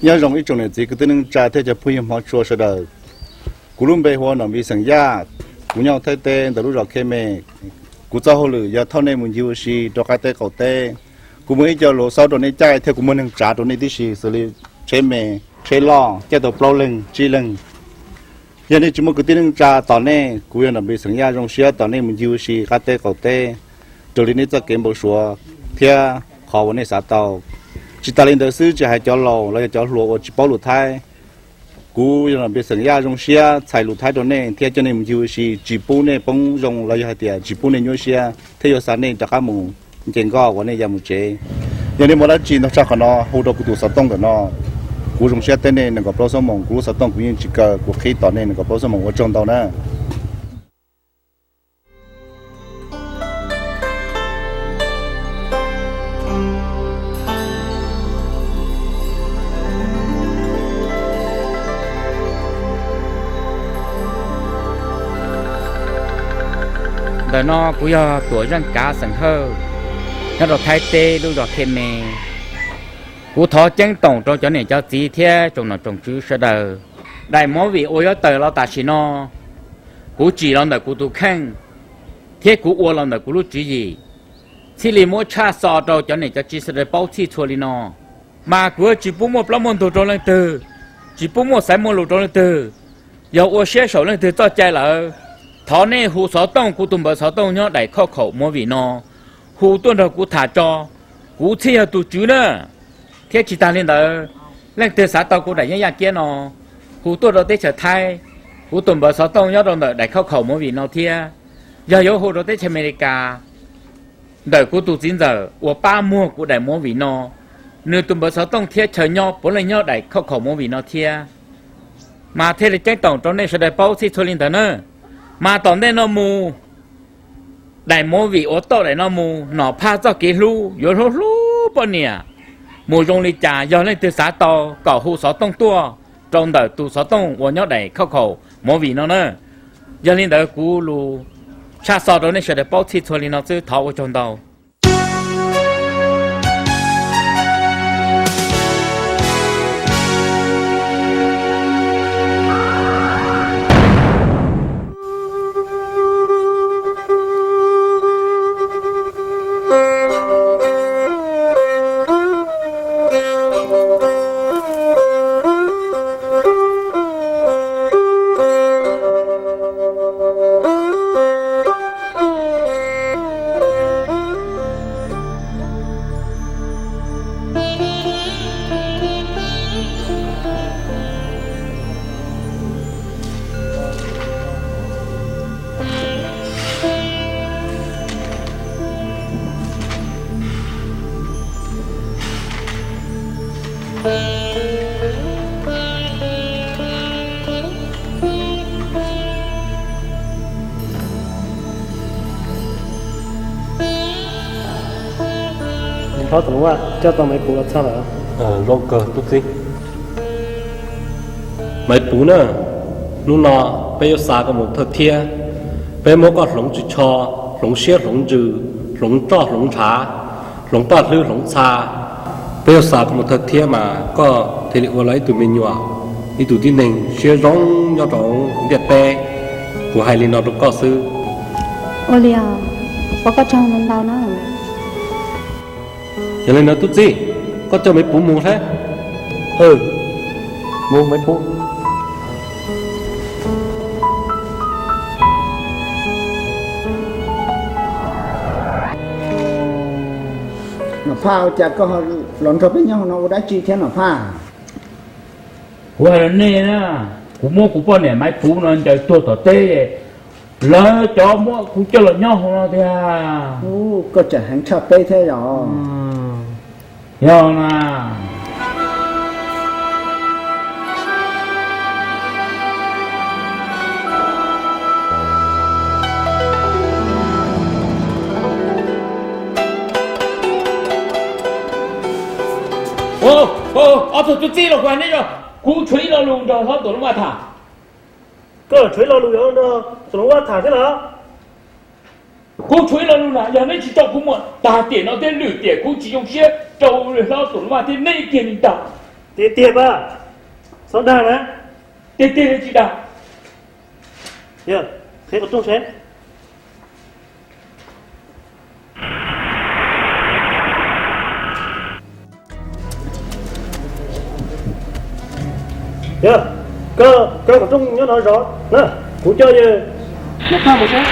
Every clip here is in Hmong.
Nyob zoo ib tsoom niam txiv kwv tij neej tsa thiab cov phooj ywg hmov tshua sawv daws. Kuv lub npe hu ua Nom Npis xeem Yaj, kuv nyob Thaib teb ntawm lub zos Khe Me. Kuv txoj hauj lwm yog thauj nej mus ncig ua si rau qab teb qaum teb. Kuv muaj ib co luv xauj rau nej caij thiab kuv muaj neeg tsav rau nej tib si xws li tsheb me, tsheb loj, caij tau plaub leeg tsib leeg. Yog nej tsis muaj kwv tij neej tsa tos nej, kuv yog Nom Npis xeem Yaj zoo siab tos nej mus ncig ua si qab teb qaum teb raws li nej txoj kev npau suav thiab qhov uas nej xav tau. Tsis tas li ntawd xwb, tsis hais cov laus los yog cov hluas uas tsis paub lus Thaib, kuv yog Nom Npis xeem Yaj zoo siab txhais lus Thaib rau nej thiab coj nej mus ncig ua si tsis pub nej poob zoo los yog hais tias tsis pub nej nyuaj siab thiab yuav xa nej rov qab mus nce nkoj uas nej ya mus tsev. Yog nej muaj dab tsi ntog tshaj qhov no hu rau kuv tus xov tooj ntawm no. Kuv zoo siab teb nej nees nkaum plaub xuab moos, kuv lub xov tooj kuv yeej tsis kaw, kuv qhib tos nej nees nkaum plaub xuab moos, ua tsaug ntau na. Ntawm no kuv yog Tuam Zeej Kav xeem Hawj, nyob rau Thaib teb lub zos Khe Me. Kuv thov ceeb toom rau cov niam cov txiv thiab tsoom nom tsoom tswv sawv daws, daim movie uas yuav tawm los tam sim no, kuv tsim los ntawm kuv tus kheej thiab kuv ua los ntawm kuv lub tswv yim, thiaj li muab tshaj xo rau cov niam cov txiv sawv daws paub txhij txhua li no. Mas kuv yuav tsis pub muaj plaub muaj ntug rau leej twg, tsis pub muaj xaiv muaj lus rau leej twg. Yog ua siab saum leej twg txoj cai lawm, thov nej hu xov tooj, kuv tus npawb xov tooj nyob daim khauj khaum movie no, hu tuaj nrog kuv tham tso, kuv thiaj yog tus tswv na. Thiab tsis tas li ntawd, leej twg xav tau kuv daim yeeb yaj kiab no, hu tuaj rau teb chaws Thaib, kuv tus npawb xov tooj nyob rau ntawm daim khauj khaum movie no thiab. Yog yuav hu rau teb chaws Amelikas, ntawm kuv tus txiv ntxawm uas pab muag kuv daim movie no, nws tus npawb xov tooj thiab chaw nyob puav leej nyob daim khauj khaum movie no thiab. Mas thiaj li ceeb toom rau nej sawv daws paub txhij txhua li ntawd na. Mas tom ntej no mus, daim movie uas toj daim no mus, Nom Phaj txoj kev hlub yuav hlub hlub poj niam mus zoo li cas, yog leej twg xav tau kom hu xov tooj tuaj rau ntawm tus xov tooj uas nyob daim khauj khaum movie no na. Yog li ntawd kuv lus tshaj xo rau nej sawv daws paub txhij txhua li no xwb, thov ua tsaug ntau. Hlob Tus Luv Vaj, coj tau Maiv Puv los txog lawm. Zoo kawg tub txib. Maiv Puv na, hnub no peb yuav xa koj mus thawj thiab. Peb muab koj hloov tswm tsho, hloov siab hloov ntsws, hloov roj hloov ntshav, hloov paj hlwb hloov txha. Peb yuav xa koj mus thawj thiab mas koj thiaj li ua los ib tug me nyuam, ib tug tib neeg siab zoo nyob rau ntiaj teb. Kuv hais li no rau koj xwb. Ua li os, ua koj tsaug ntau ntau na. Yog li ntawd tub txib, koj coj Maiv Puv mus thiab. Mus Maiv Puv. Nom Phaj, ua cas koj los nrog peb nyob hauv no ua dab tsi thiab Nom Phaj? Kuv hais rau nej na, kuv muab kuv poj niam Maiv Puv no ncaws tuag tom teb, lawv cov muab kuv coj los nyob hauv no tiag. Koj tseem heev tshaj peb thiab yom? Yog na. Ob tug tub txib los kuv hais nej, kuv tshuav ib lo lus nrog hlob Tuam Luv Vaj tham. Koj tshuav ib lo lus yuav nrog Tuam Luv Vaj tham thiab los? Kuv tshuav ib lo lus na, yog neb tsis tso kuv mus tag tiam no thiab lwm tiam kuv tsis zoo siab rau hlob Tuam Luv Vaj thiab neb kiag li ntag. Tiag tiag pab, txhob dag na. Tiag tiag li tsis dag. Yog, qheb qhov rooj seb. Yog, kaw, kaw qhov rooj nyob no zov na, kuv coj yawg. Nov phaj mus seb.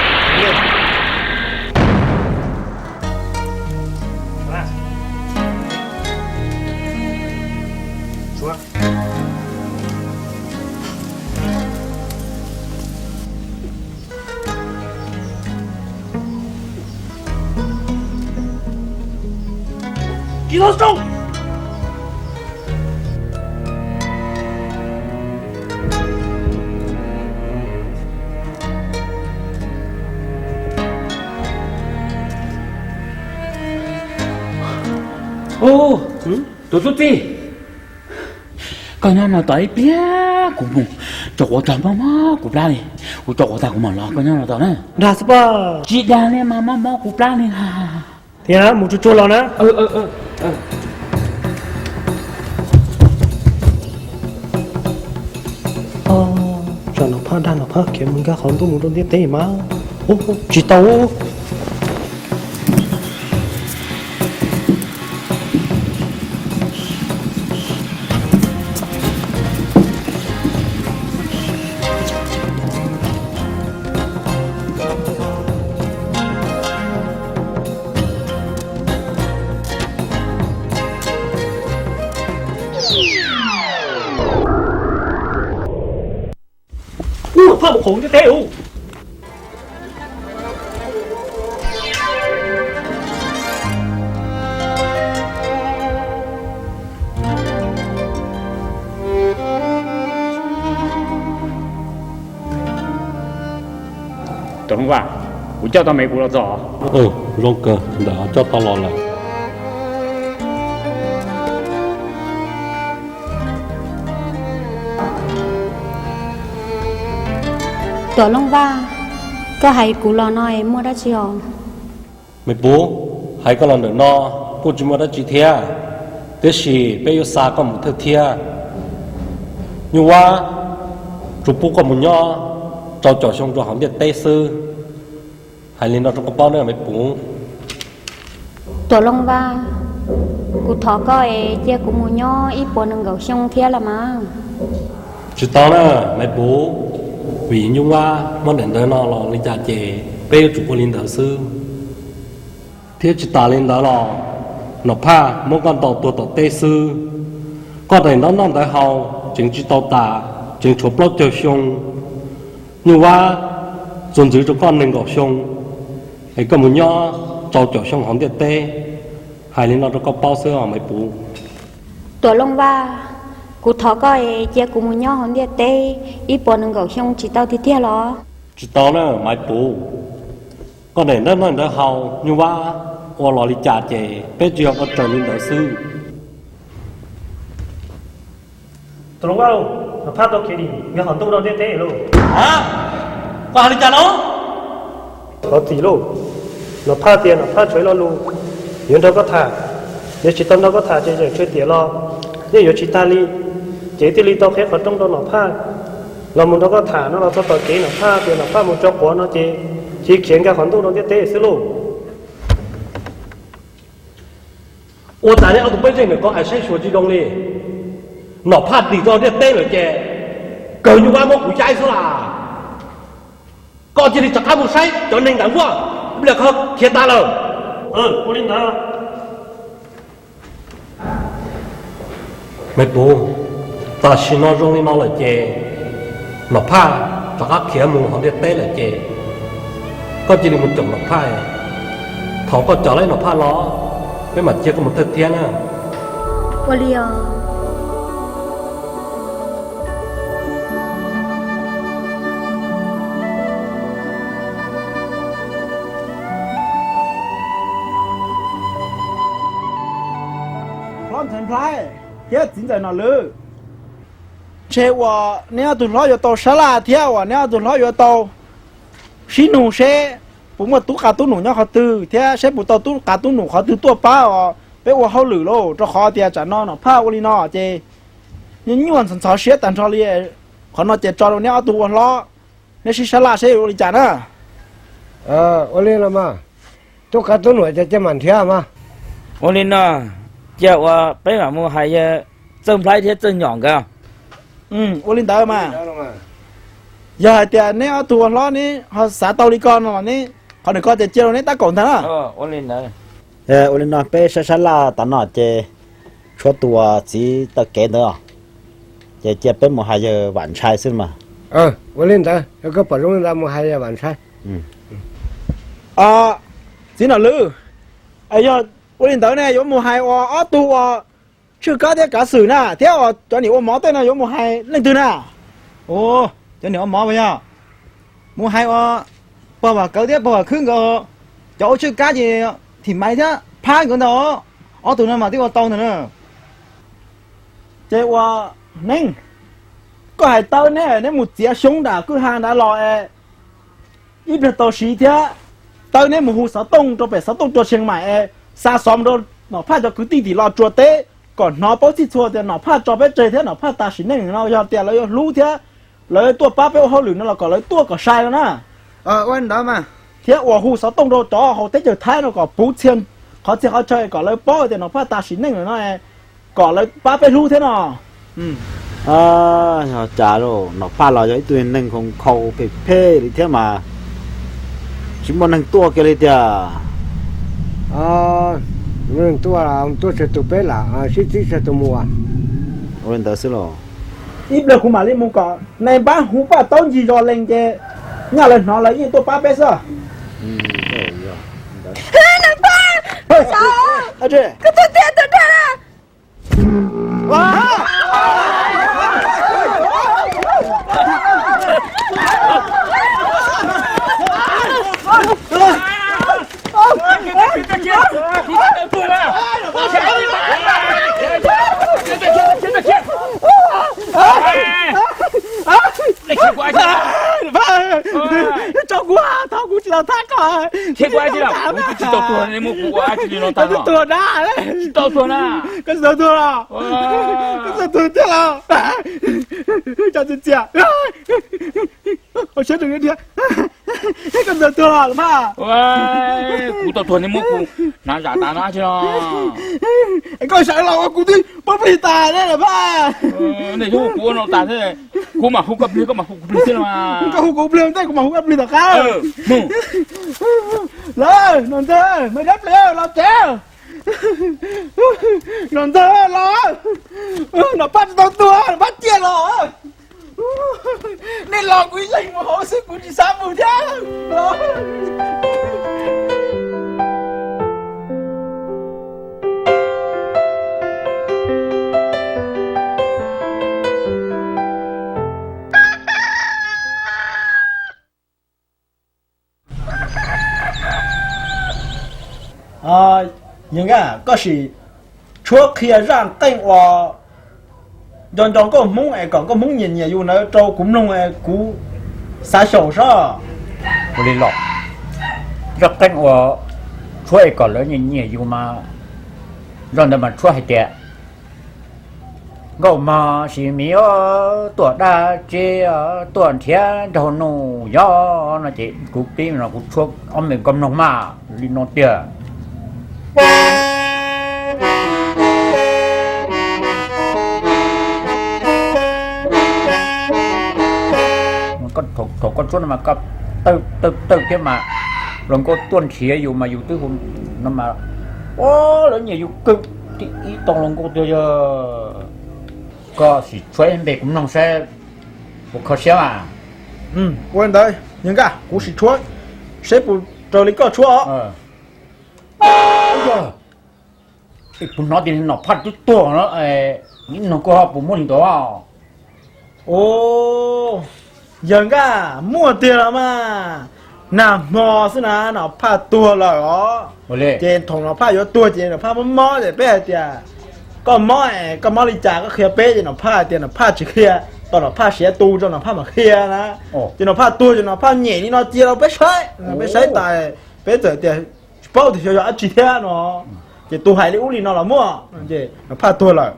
Tus tub txib, koj nyob no tos ib pliag, kuv mus tso quav tag mob mob kuv plab li. Kuv tso quav tag kuv mam los, koj nyob no tos na. Dag xwb pab. Tsis dag li mas mob mob kuv plab li na. Thiab mus tsuag tsuag los na. Tsam Nom Phaj dag Nom Phaj khiav mus nkag qhov ntuj mus rau ntiaj teb mas, tsis tau. Ub, Nom Phaj mus qhov ntiaj teb ub. Tuam Looj Vaj, kuv coj tau Maiv Puv los txog. Zoo kawg, ntawm coj tau los lawm. Tuam Looj Vaj, koj hais kuv los no es muaj dab tsi os? Maiv Puv, hais koj los ntawm no kuj tsis muaj dab tsi thiab, tiam sis peb yuav xa koj mus thawj thiab. Nyuj Vab tsuas pub koj mus nyob rau caum xyoo rau hauv ntiaj teb xwb. Hais li no rau koj paub na Maiv Puv. Tuam Looj Vaj, kuv thov koj es cia kuv mus nyob ib puas nees nkaum xyoo thiab los mas. Tsis tau na Maiv Puv, vim Nyuj Vab muab daim ntawv no los li cas ces peb yuav tsum ua li ntawd xwb. Thiab tsis tas li ntawd los Nom Phaj muab koj ntaus tuag tom teb xwb. Koj daim ntaub noj ntawv haus tseem tsis tau tas, tseem tshuav plaub caug xyoo. Nyuj Vab txuas ntxwv rau koj nees nkaum xyoo, es koj mus nyob rau caum xyoo hauv ntiaj teb. Hais li no rau koj paub xwb os Maiv Puv. Tuam Looj Vaj, kuv thov koj es cia kuv mus nyob hauv ntiaj teb ib puas nees nkaum xyoo tsis tau tiag tiag los? Tsis tau na Maiv Puv, koj daim ntaub noj ntawv haus Nyuj Vab ua los li cas ces peb tsuas yog ua raws li ntawd xwb. Tuam Looj Vaj, Nom Phaj tau khiav dim nkag qhov ntuj rau ntiaj teb lauj. Koj hais li cas no? Thov txim lauj, Nom Phaj tias Nom Phaj tshuav ib lo lus yuav nrog koj tham, yog tsis tau nrog koj tham ces yeem tshuav tiam los yeej yuav tsis tag li, ces thiaj li tau qheb qhov rooj rau Nom Phaj los mus nrog koj tham no los txog tom kev Nom Phaj tias Nom Phaj mus tso quav no ces cia khiav nkag qhov ntuj rau ntiaj teb xwb lauj. Ua cas nej ob tug peb zeej ntawm ko hais saib xyuas tsis zoo li? Nom Phaj dim rau ntiaj teb lawm ces kawg Nyuj Vab muab kuv caij xwb las. Koj cia li rov qab mus saib cov neeg ntawd nkuaj, ib pliag qhov khiav tas lawm. Ua li ntawd. Maiv Puv, tam sim no zoo li no lawm ces Nom Phaj rov qab khiav mus hauv ntiaj teb lawm ces koj cia li mus caum Nom Phaj. Thaum koj caum tau Nom Phaj los, peb mam cia koj mus thawj thiab na. Ua li os. Hlob Ntxhais Nplhaib thiab txiv ntxawm Nom Lwm, ntshe uas neb ob tug hlob yuav tau sab laj thiab uas neb ob tug hlob yuav tau sib nug seb puas muaj tub qav tub num nyob qhov twg thiab seb puas tau tub qav tub num qhov twg tuaj pab os peb ua hauj lwm lauj, rau qhov tias tsam no Nom Phaj ua li no ces Nyuaj ntxhov siab tag nrho li. Qhov no ces tso rau neb ob tug ua hlob, neb sib sab laj seb ua li cas na. Ua li los mas, tub qab tub nuam ces cia mam nrhiav mas. Ua li no, cia ua peb mam mus hais yawg Txawj Nplhaib thiab Txawj Nyom nkawd. Ua li ntawd mas, yog hais tias neb ob tug ua hlob neb ho xav tau li ko no los neb qhov nws ko ces cia rau neb tab kaum ntag na. Ua li no peb sab sab laj tas no ces tshuav tus txiv taw kev ntawd, ces cia peb mus hais yawg Vam Ntshai xwb mas. Ua li ntawd, koj pom zoo li ntawd mus hais yawg Vam Ntshai. Txiv Nom Lwm, yog ua li ntawd ne yuav mus hais ua ob tug ua Tshwj Kab thiab Kav Xwm na, thiab ua cov niam ua mov tej no yuav mus hais leej twg na? Cov niam ua mov as yog mus hais ua Pog Vam Kawv thiab Pog Vam Khwb nkawd, cov ua Tshwj Kab ces Thim Maiv thiab Phab nkawd ntag. Ob tug no mas twb ua tau ntag na. Ces ua neeb, koj hais tawb neb, neb mus txiav xyoob nram kwj ha nrad los es ib pliag tau siv thiab. Tawb neb mus hu xov tooj rau pem xov tooj rua Tsheej Maim es xa xov mus rau Nom Phaj cov kwv tij tim Los Tsuas teb kom hnov paub txhij txhua tias Nom Phaj tso peb tseg thiab Nom Phaj tas sim neej no yog tias lawv yuav hlub thiab lawv tuaj pab peb ua hauj lwm no los kom lawv tuaj kom sai no na. Ua li ntawd mas, thiab ua hu xov tooj rau cov hauv teb chaws Thaib no kom puv txhia qhov txhia qhov chaw kom lawv paub tias Nom Phaj tas sim neej lawm no, kom lawv pab peb hlub thiab no. Yog cas lauj, Nom Phaj los yog ib tug neeg nkhaus nkhaus phem phem li thiab mas tsis muaj neeg tuaj kiag li tiag. Tuaj, tuaj tseg tus peb lam sib txib tseg tus mus. Ua li ntawd xwb los? Ib pliag kuv mam li mus kom nais npab hu Paj Taub ncig zos lees ces nyaj lawv hnov lawv yeej tuaj pab peb xwb. Nais npab, koj tuag tiag tuag dag. Tso kuv, thov kuv tsis tau thab koj. Kuv twb tsis tau tuag, neb muab kuv ua dab tsi li no tag no. Tuag na. Tsis tau tuag na. Koj tsis tau tuag los? Koj tsis tau tuag tiag los? Tso txias txias. Hauv siab rau dhia. Koj tsis tau tuag los Phaj? Kuv tau tuag neb muab kuv hnav zam tas no dab tsi no. Koj sawv los ua kuv twb poob plig tas ne Phaj. Nej hu kuv ua no tas thiab, kuv mam hu koj plig, koj mam hu kuv plig xwb los mas. Koj hu kuv plig ntej kuv mam hu koj plig tom qab. Lawm, Nom Ntxawg, Maiv Dab Plis los tsev. Nom Ntxawg los, Nom Phaj tsis tau tuag, Nom Phaj ciaj los. Nej los kuv ib leeg mus hauv xwb kuv tsis xav mus thiab. Yawg Nkaj, koj sim tshuab qhia zaj qeej uas nco nco nkauj Hmoob es kom nkauj Hmoob nyiam nyiam yus ntawd rau kuv mloog es kuv xav xyaum sob. Ua li los, zaj qeej uas tshuab es kom lawv nyiam nyiam yus mas, zaj ntawd mas tshuab hais tias, nkauj mog sis miv tuaj dab tsi, tuaj nrhiav nraug nus yog no ces kuv pib no kuv tshuab ob me koj mloog mas li no tiag. Thaum koj tshuab no mas koj tawj tawj thiab mas, hluas nkauj tuaj nrhiav yus mas yus twb hu no mas, o, lawv nyiam yus kawg, tib ib tog hluas nkauj tiag yog. Koj sim tshuab ib npe kuv mloog saib puas kho siab mas. Ua li ntawd Yawg Nkaj, kuv sim tshuab saib puas raws li koj tshuab os. Kuv hnov tias Nom Phaj twb tuag no, ib no koj puas muaj li ntawd? Yawg Nkaj, muaj tiag los mas. Nag hmo xwb na Nom Phaj tuag lawm os. Ces thaum Nom Phaj yuav tuag ces Nom Phaj mob mob ces peb hais tias, koj mob es koj mob li cas koj qhia peb. Ces Nom Phaj hais tias Nom Phaj tsis qhia, tau Nom Phaj siav tu rau Nom Phaj mam qhia na. Ces Nom Phaj tuag ces Nom Phaj nyem li no cia rau peb saib, peb saib tas peb txawm tias tsis paub tias xyov yog dab tsi thiab no. Ces tus hais li ub li no los muaj, ces Nom Phaj tuag lawm.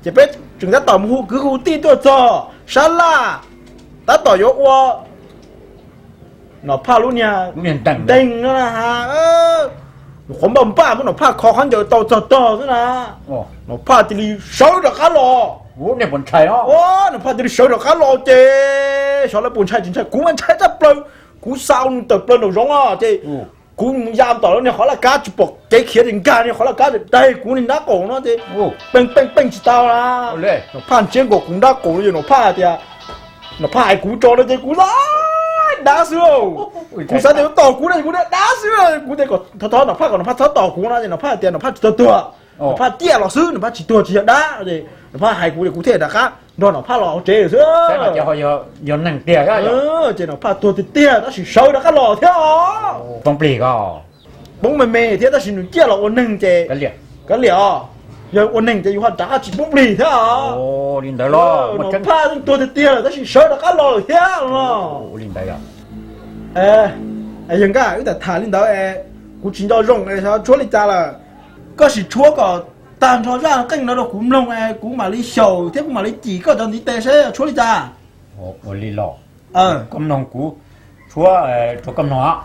Ces peb tseem tab tom mus hu kwv hu tij tuaj txog sab laj, tab tom yuav ua Nom Phaj lub niag nteeg no na. Qhov npaj npaj muab Nom Phaj kho khaub ncaws tau txog tog xwb na, Nom Phaj cia li sawv rov qab los. Nom Phaj cia li sawv rov qab los ces xyov lawv puas ntshai tsis ntshai, kuv mas ntshai tshaj plaws. Kuv xa nws tawm plaws nraum zoov no ces kuv mus ya tom lawv niag qhov laj kab tsis pom kev khiav ces nkag niag qhov laj kab daig kuv niag nrab qaum no ces peej peej peej tsis tau na. Nom Phaj ntsiab nkaus kuv nrab qaum no ces Nom Phaj tias, Nom Phaj hais kuv tso no ces kuv xav dab xwb. Kuv xav tias tom kuv no kuv dab xwb, kuv tias kom thov thov Nom Phaj kom Nom Phaj txhob tom kuv no ces Nom Phaj tias Nom Phaj tsis tau tuag, Nom Phaj ciaj los xwb, Nom Phaj tsis tuag tsis yog dab. Nom Phaj hais kuv ces kuv thiaj rov qab nrog Nom Phaj los hauv tsev xwb. Ces Nom Phaj tuag tiag tiag tab sis sawv rov qab los thiab os. Poob me me thiab tab sis nws ciaj los ua neeg ces kav liam os. Yog ua neeg ces yus ho rov qab tsis poob plig thiab os. Nom Phaj tuag tiag tiag lawm tab sis sawv rov qab los lawm thiab no. Yawg Nkaj, wb tham tham li ntawd, kuv tsis nco zoo es tshuab li cas lawm. Koj sim tshuab kom tag nrho zaj qeej no rau kuv mloog es kuv mam li xyaum thiab kuv mam li cim koj cov ntiv tes seb tshuab li cas. Ua li los, koj mloog kuv tshuab rau koj mloog.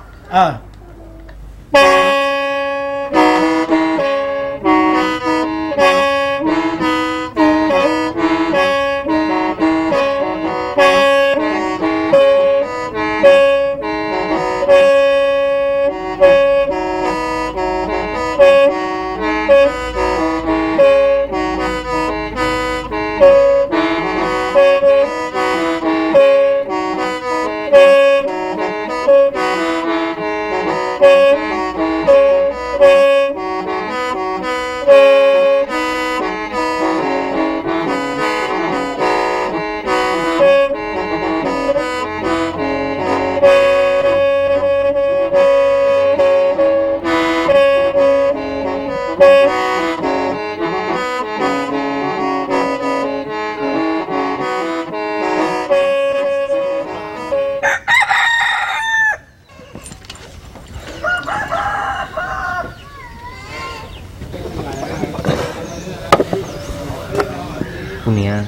Kuv niam,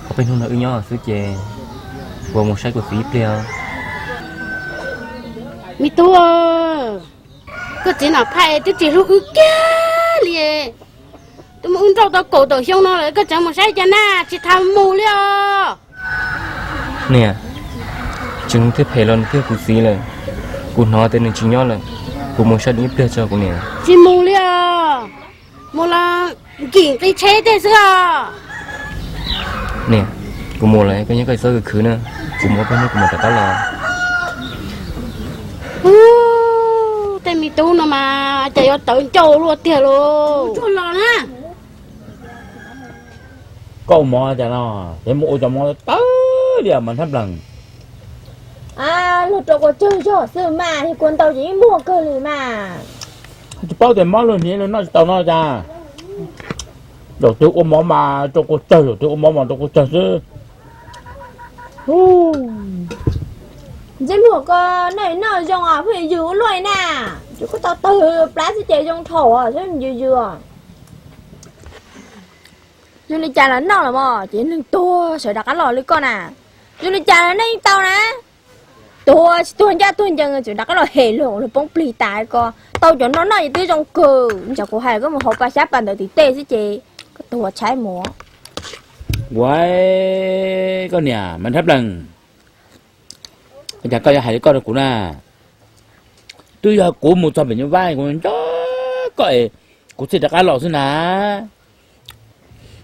ob peb hnub no wb nyob xwb ces kuv mus saib kuv txiv ib pliag. Me tub, koj txiv Nom Phaj twb tsis hlub wb kiag li. Twb muab wb nrauj tau kaum tawm xyoo no lawm koj tseem mus saib cas na, tsis tham mus li os. Niam, tseem thiaj phem los nws thiaj kuv txiv lawm. Kuv hnov tias nws tsis nyob lawm, kuv mus saib nws ib pliag tso kuv niam. Tsis mus li os, mus los nkim nqi tsheb tej xwb os. Niam, kuv mus lawm koj nyob koj txhob khwv khwv na, kuv mus ob peb hnub kuv mam rov qab los. Ub, tej me tub no mas cas yuav tawv ncauj luaj tiag lauj. Koj ua mov cas no, ces mus ua cov mov tawv li mas Nthab Nplees. Luag rau kua tsawg zog xwb mas, yog kua ntau ces yeej muag kawg li mas. Tsis paub tias mob luag hniav luag noj tsis tau no cas. Zaum twg ua mov mas rau kua tsawg, zaum twg ua mov mas rau kua tsawg xwb. Ntsej muag koj noj noj zoo os, pheej yws ua luaj na. Ces koj tau tawg plab xwb ces zoo dhau xwb yws yws. Zoo li cas los noj los mas ces neeg tuag sawv rov qab los li koj na. Zoo li cas los noj yeej tau na. Tuag tsis tuag ncaj tuag ncees tseem rov qab los hem luag, luag poob plig tas ko. Tau cov no noj ces twb zoo kawg, tsam kuv hais koj mus hauv pa xyab pa ntawd tim tej xwb ces koj tuag tshaib mus. Ua, koj niam mas Nthab Nplees, cas koj yuav hais li koj rau kuv na? Twb yog kuv mus txog pem Nyuj Vaj kuv nco koj es kuv thiaj rov qab los xwb na.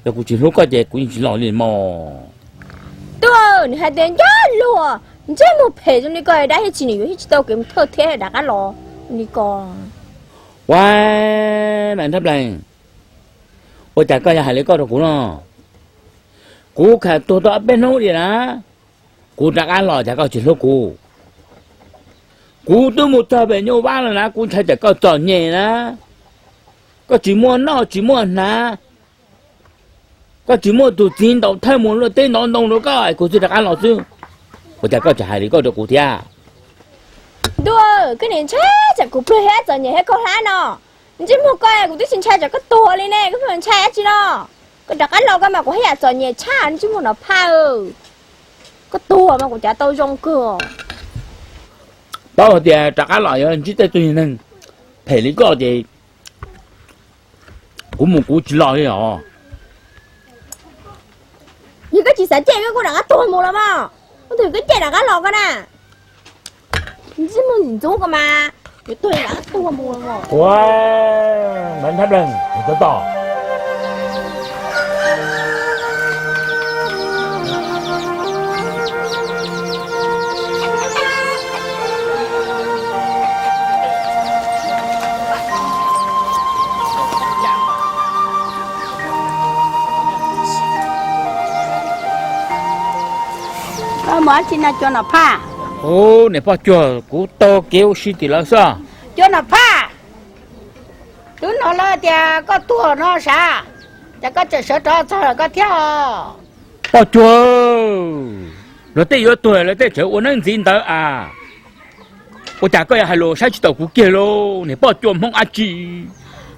Yog kuv tsis hlub koj ces kuv yeej tsis los li mog. Twb nws hais tias nco luag, ntsej muag phem zoo li koj dab thiab tsis nws yuav thiab tsis tau kev mus thawj thiab rov qab los li ko. Ua, mas Nthab Nplees, ua cas koj yuav hais li koj rau kuv no? Kuv kham tuag tau ob peb hnub li na, kuv rov qab los cas koj tsis hlub kuv? Kuv twb mus txog pem Nyuj Vaj lawm na, kuv ntshai tsam koj txom nyem na, koj tsis muaj noj tsis muaj hnav, koj tsis muaj tus txiv ntaus thawj mus luaj teb ntov ntoo rau koj es kuv thiaj rov qab los xwb. Ua cas koj tsis hais li koj rau kuv thiab? Ntuj, koj niam ntshai tsam kuv pluag thiab txom nyem thiab khaub hlab no. Ntsej muag koj kuv twb tsis ntshai tsam koj tuag li ne, koj pheej ntshai dab tsi no? Koj rov qab los koj mas kuv haj yam txom nyem tshaj ntsej muag Nom Phaj. Koj tuag mas kuv cav tau zoo kawg. Paub hais tias rov qab los yuav ntsib tej tug neeg phem li koj ces kuv mus kuv tsis los li os. Yog koj tsis xav cem koj kuj rov qab tuag mus los mas. Koj twb koj cem rov qab los koj na. Ntsej muag ntxub koj mas, yuav tuag rov qab tuag mus los mas. Ua, npab nthab pleeg, tos tos. Mus dab tsi no cua Nom Phaj? Ub, niam poj cuag, kuv taug kev ua si tim lawv xwb. Cua Nom Phaj, twb hnov lawv tias koj tuag no sav, cas koj tseem sawv rov txog lawm koj thiab os? Poj cuag, luag tej yuav tuag lawv tej tseem ua neeb ntxiv ntawd as. Ua cas koj yuav hais lus saib tsis taus kuv kiag lauj, niam poj cuag Hmoob dab tsi?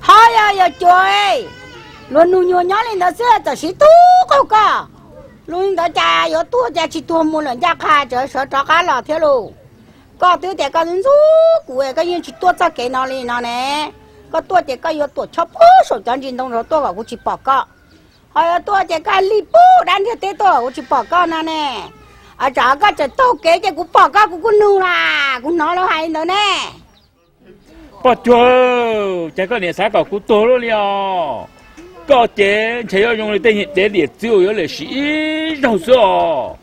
Ho yog, yog cua, luag nug nyuag nyob li ntawd xwb txawm siv tub qaug koj. Luag li ntawd cas yuav tuag cas tsis tuag mus lawm ncaj qha tseem sawv rov qab los thiab lauj. Koj twb tias koj ntxub kuv, koj yeej tsis tuaj txoj kev no li no ne. Koj tuaj ces koj yuav tuam tsho puag saum cov ntsis ntoo nrad tuaj kom kuv tsis pom koj. Ho yuav tuaj ces koj lig puag dab ntiaj teb tuaj kom kuv tsis pom koj no ne. Tsam koj tseem taug kev ces kuv pom koj kuv kuj nug na, kuv hnov lawv hais li ntawd ne. Poj cuag, cas koj niam xav kom kuv tuag luaj li os? Koj ces ntshe yuav zoo li tej niag dev diam txiv uas yuav lim sim ib zaug xwb os.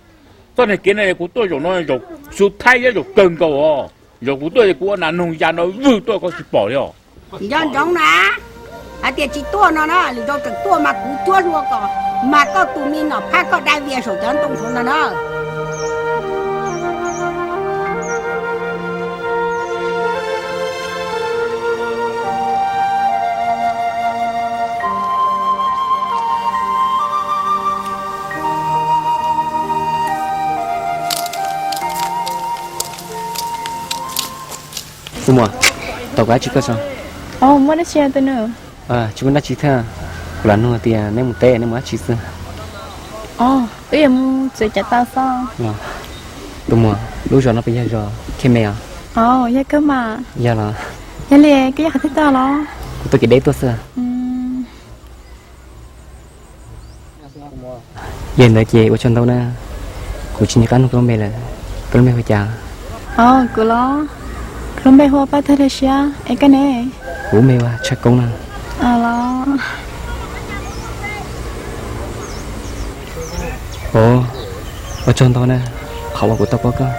Txoj niag kev no kuv tuaj zaum no zaum xu thaib thiab zaum kawg nkaus os. Zaum kuv tuaj ces kuv ua nas noog ya no vwg tuaj koj tsis pom li os. Nco ntsoov na, hais tias tsis tuaj no na, lwm zaus tseem tuaj mas kuv cuab hlua kom mag koj tus me Nom Phaj koj dai vias saum cov ntoo saud ntag na. Tus muam, tau kuv dab tsi koj so? Muaj dab tsi tus nus? Tsis muaj dab tsi thiab, kuv lam nug tias neb mus teb neb mus dab tsi xwb. Wb yuav mus txuas cov tau xwb. Tus muam, lub zos no puas yog zos Khej Me os? Yog kawg mas. Yog los? Yog li koj yog qhov twg tuaj los? Kuv tuaj kev deb tuaj xwb. Yog li ntawd ces ua tsaug ntau na, kuv tsis nco qab nug koj lub npe lawm, koj lub npe hu cas? Kuv los, kuv lub npe hu ua Paj Tag Dej Siab, es koj ne? Kuv lub npe hu ua Tshaj Koob na. Los. Ua tsaug ntau na, qhov uas kuv tau paub koj.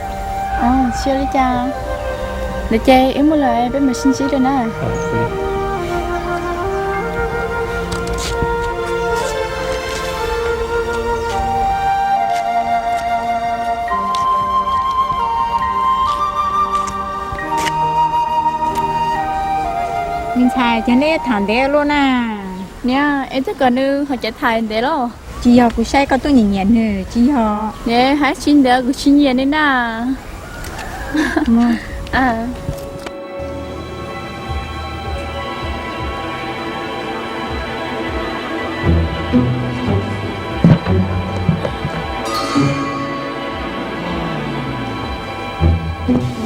Tsis ua li cas, ntawd ces wb mus lawm peb mam sib ntsib dua na. Me ntxhais, cas nej tham ntev luaj na? Niam, es twb kom nws ho cav tham ntev los? Tsis yog, kuv saib koj tuaj nyiam nyiam nws, tsis yog. Ne, hais tsis ntev kuv tsis nyiam li na.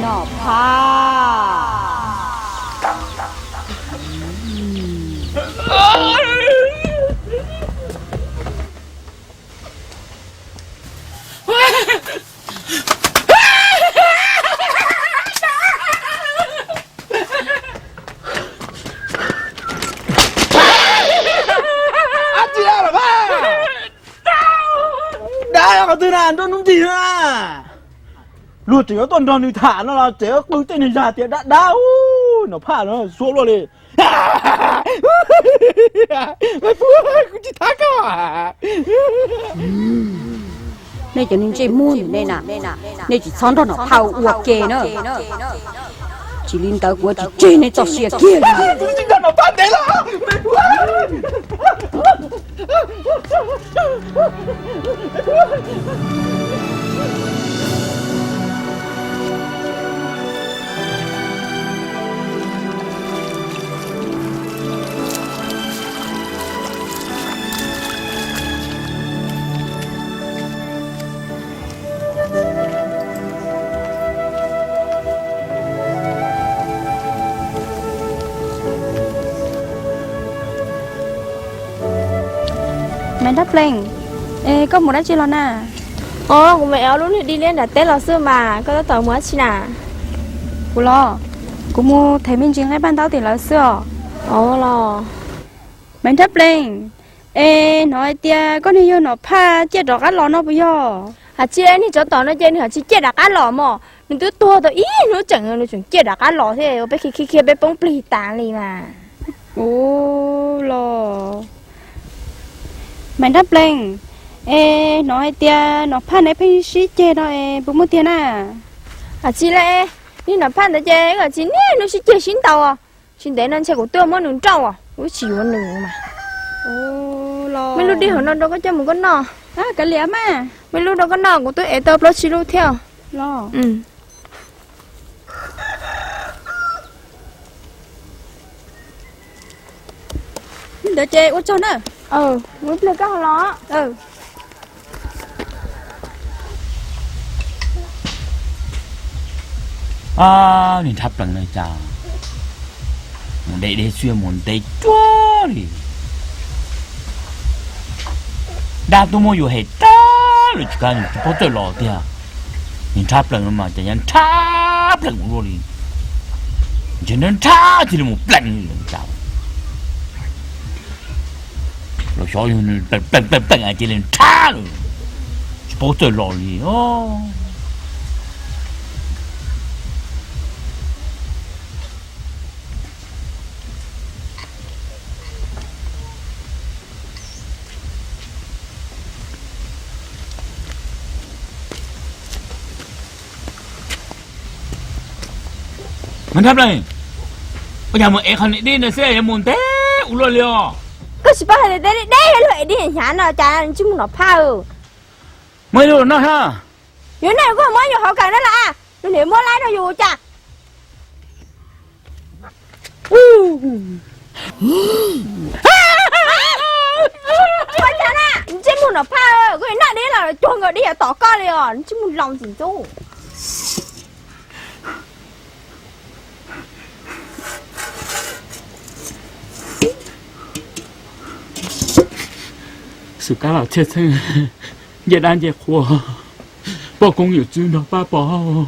Nom Phaj. Dab qhov twg na, nroj hnub nrig na. Luag tseem yuav tuaj nrog nws tham no los tseem qw tej niag zag tias dab dab, Nom Phaj no suab luaj li. Kuv tsis thab koj. Nej cov niag ntsej muag ntawm nej na, nej tsis txhob nrog Nom Phaj ua ke na. Tsis li ntawd kuv yuav tsis tseg nej txoj sia kiag li. Maiv Nrab Plees, es koj mus dab tsi los na? Os, kuv mus ev ob lub lig dib liab nram teb los xwb mas, koj tab tom mus dab tsi na? Kuv los, kuv mus them me ntsis nqaij paj ntaub tim lawv xwb os. Os los. Maiv Nrab Plees, es hnov hais tias koj niag yawg Nom Phaj ciaj rov qab los no puas yog? Hais tsis niag tsov tom no ces nws hais tsis ciaj rov qab los mog, nws twb tuag tau ib hnub tseem nws tseem ciaj rov qab los thiab, ua peb khiav khiav khiav peb poob plig tas li mas. Ua los. Maiv Nrab Plees, es hnov hais tias Nom Phaj neb pheej sib ceg no es puas muaj tiag na? Hais tsis li, niag Nom Phaj ntawd ces wb hais tsis niaj hnub sib ceg sib ntaus, tsis ntev no ntshe kuv twb muab nws nrauj, kuv tsis yuav nws mas. Muaj lub dib hauv no rau koj coj mus koj noj. Kav liam mas. Muaj lub rau koj noj, kuv twb ev tau plaub tsib lub thiab. Los. Li ntawd ces ua tsaug na. Ib pliag koj ho los. Niag Nrab Plees no cas mus de deb xwb mus ntev cuag li. Dab tuaj muab yus hem tag lawm tsis kam, tsis paub txawj los tiag. Niag Nrab Plees no mas cas nrhab plees ua luaj li. Ntshe nrhab cia li mus plees li cas. Los xyov plees plees plees plees cia li nrhab lawm, tsis paub txawj los li os. Maiv Nrab Plees, ua cas mus ev qhov niag dib ntawd xwb yuav mus ntev ua luaj li os? Koj tsis paub hais tias deb deb luag ev dib hnyav no cas nws tsis mus Nom Phaj. Muaj ib lub los noj thiab. Yus noj koj muab yus hauv kawm no los, yus niam muab laib rau yus cas. Ua cas na, ntsej muag Nom Phaj, koj noj dib los cuag nkaus dib yuav tom koj li os, ntsej muag laus ntxim ntxub. Xwm kab los txhiaj txheej, ncej dab ncej qhua, poj koob yawm txwv nrog Pab Pov,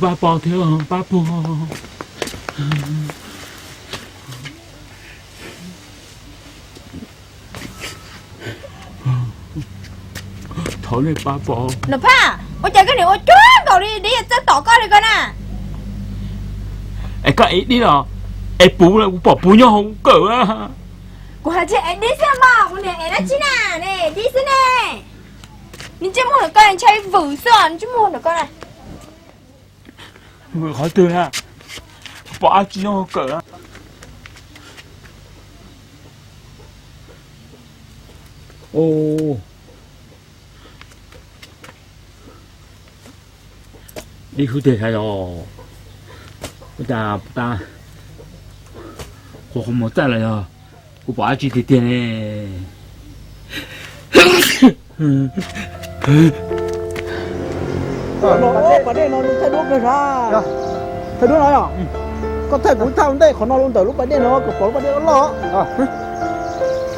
Pab Pov thiab Pab Puag. Thov nej pab pov. Nom Phaj, ua cas koj niam ua cuag nkaus li dib yuav txawj tom koj li ko na? Es koj ev dib los ev puv, kuv pom puv nyob hauv kawm. Kuv hais tias ev dib xwb mas kuv niam ev dab tsi na, ne dib xwb ne. Nws ntsej muag ntawm koj ntshai vwm xwb os, nws ntsej muag ntawm koj na. Vwm qhov twg na? Pom dab tsi nyob hauv kawm na. Dib hwv tiag thiab yog, ua cas tas qhuav qhuav mus txaij los yog kuv pom dab tsi tiag tiag ne. Pas dej no thaij duab kawg sav. Thaij duab no yog koj thaij kuv thaij ua ntej qhov no los ntawm lub pas dej no kom pom lub pas dej loj loj.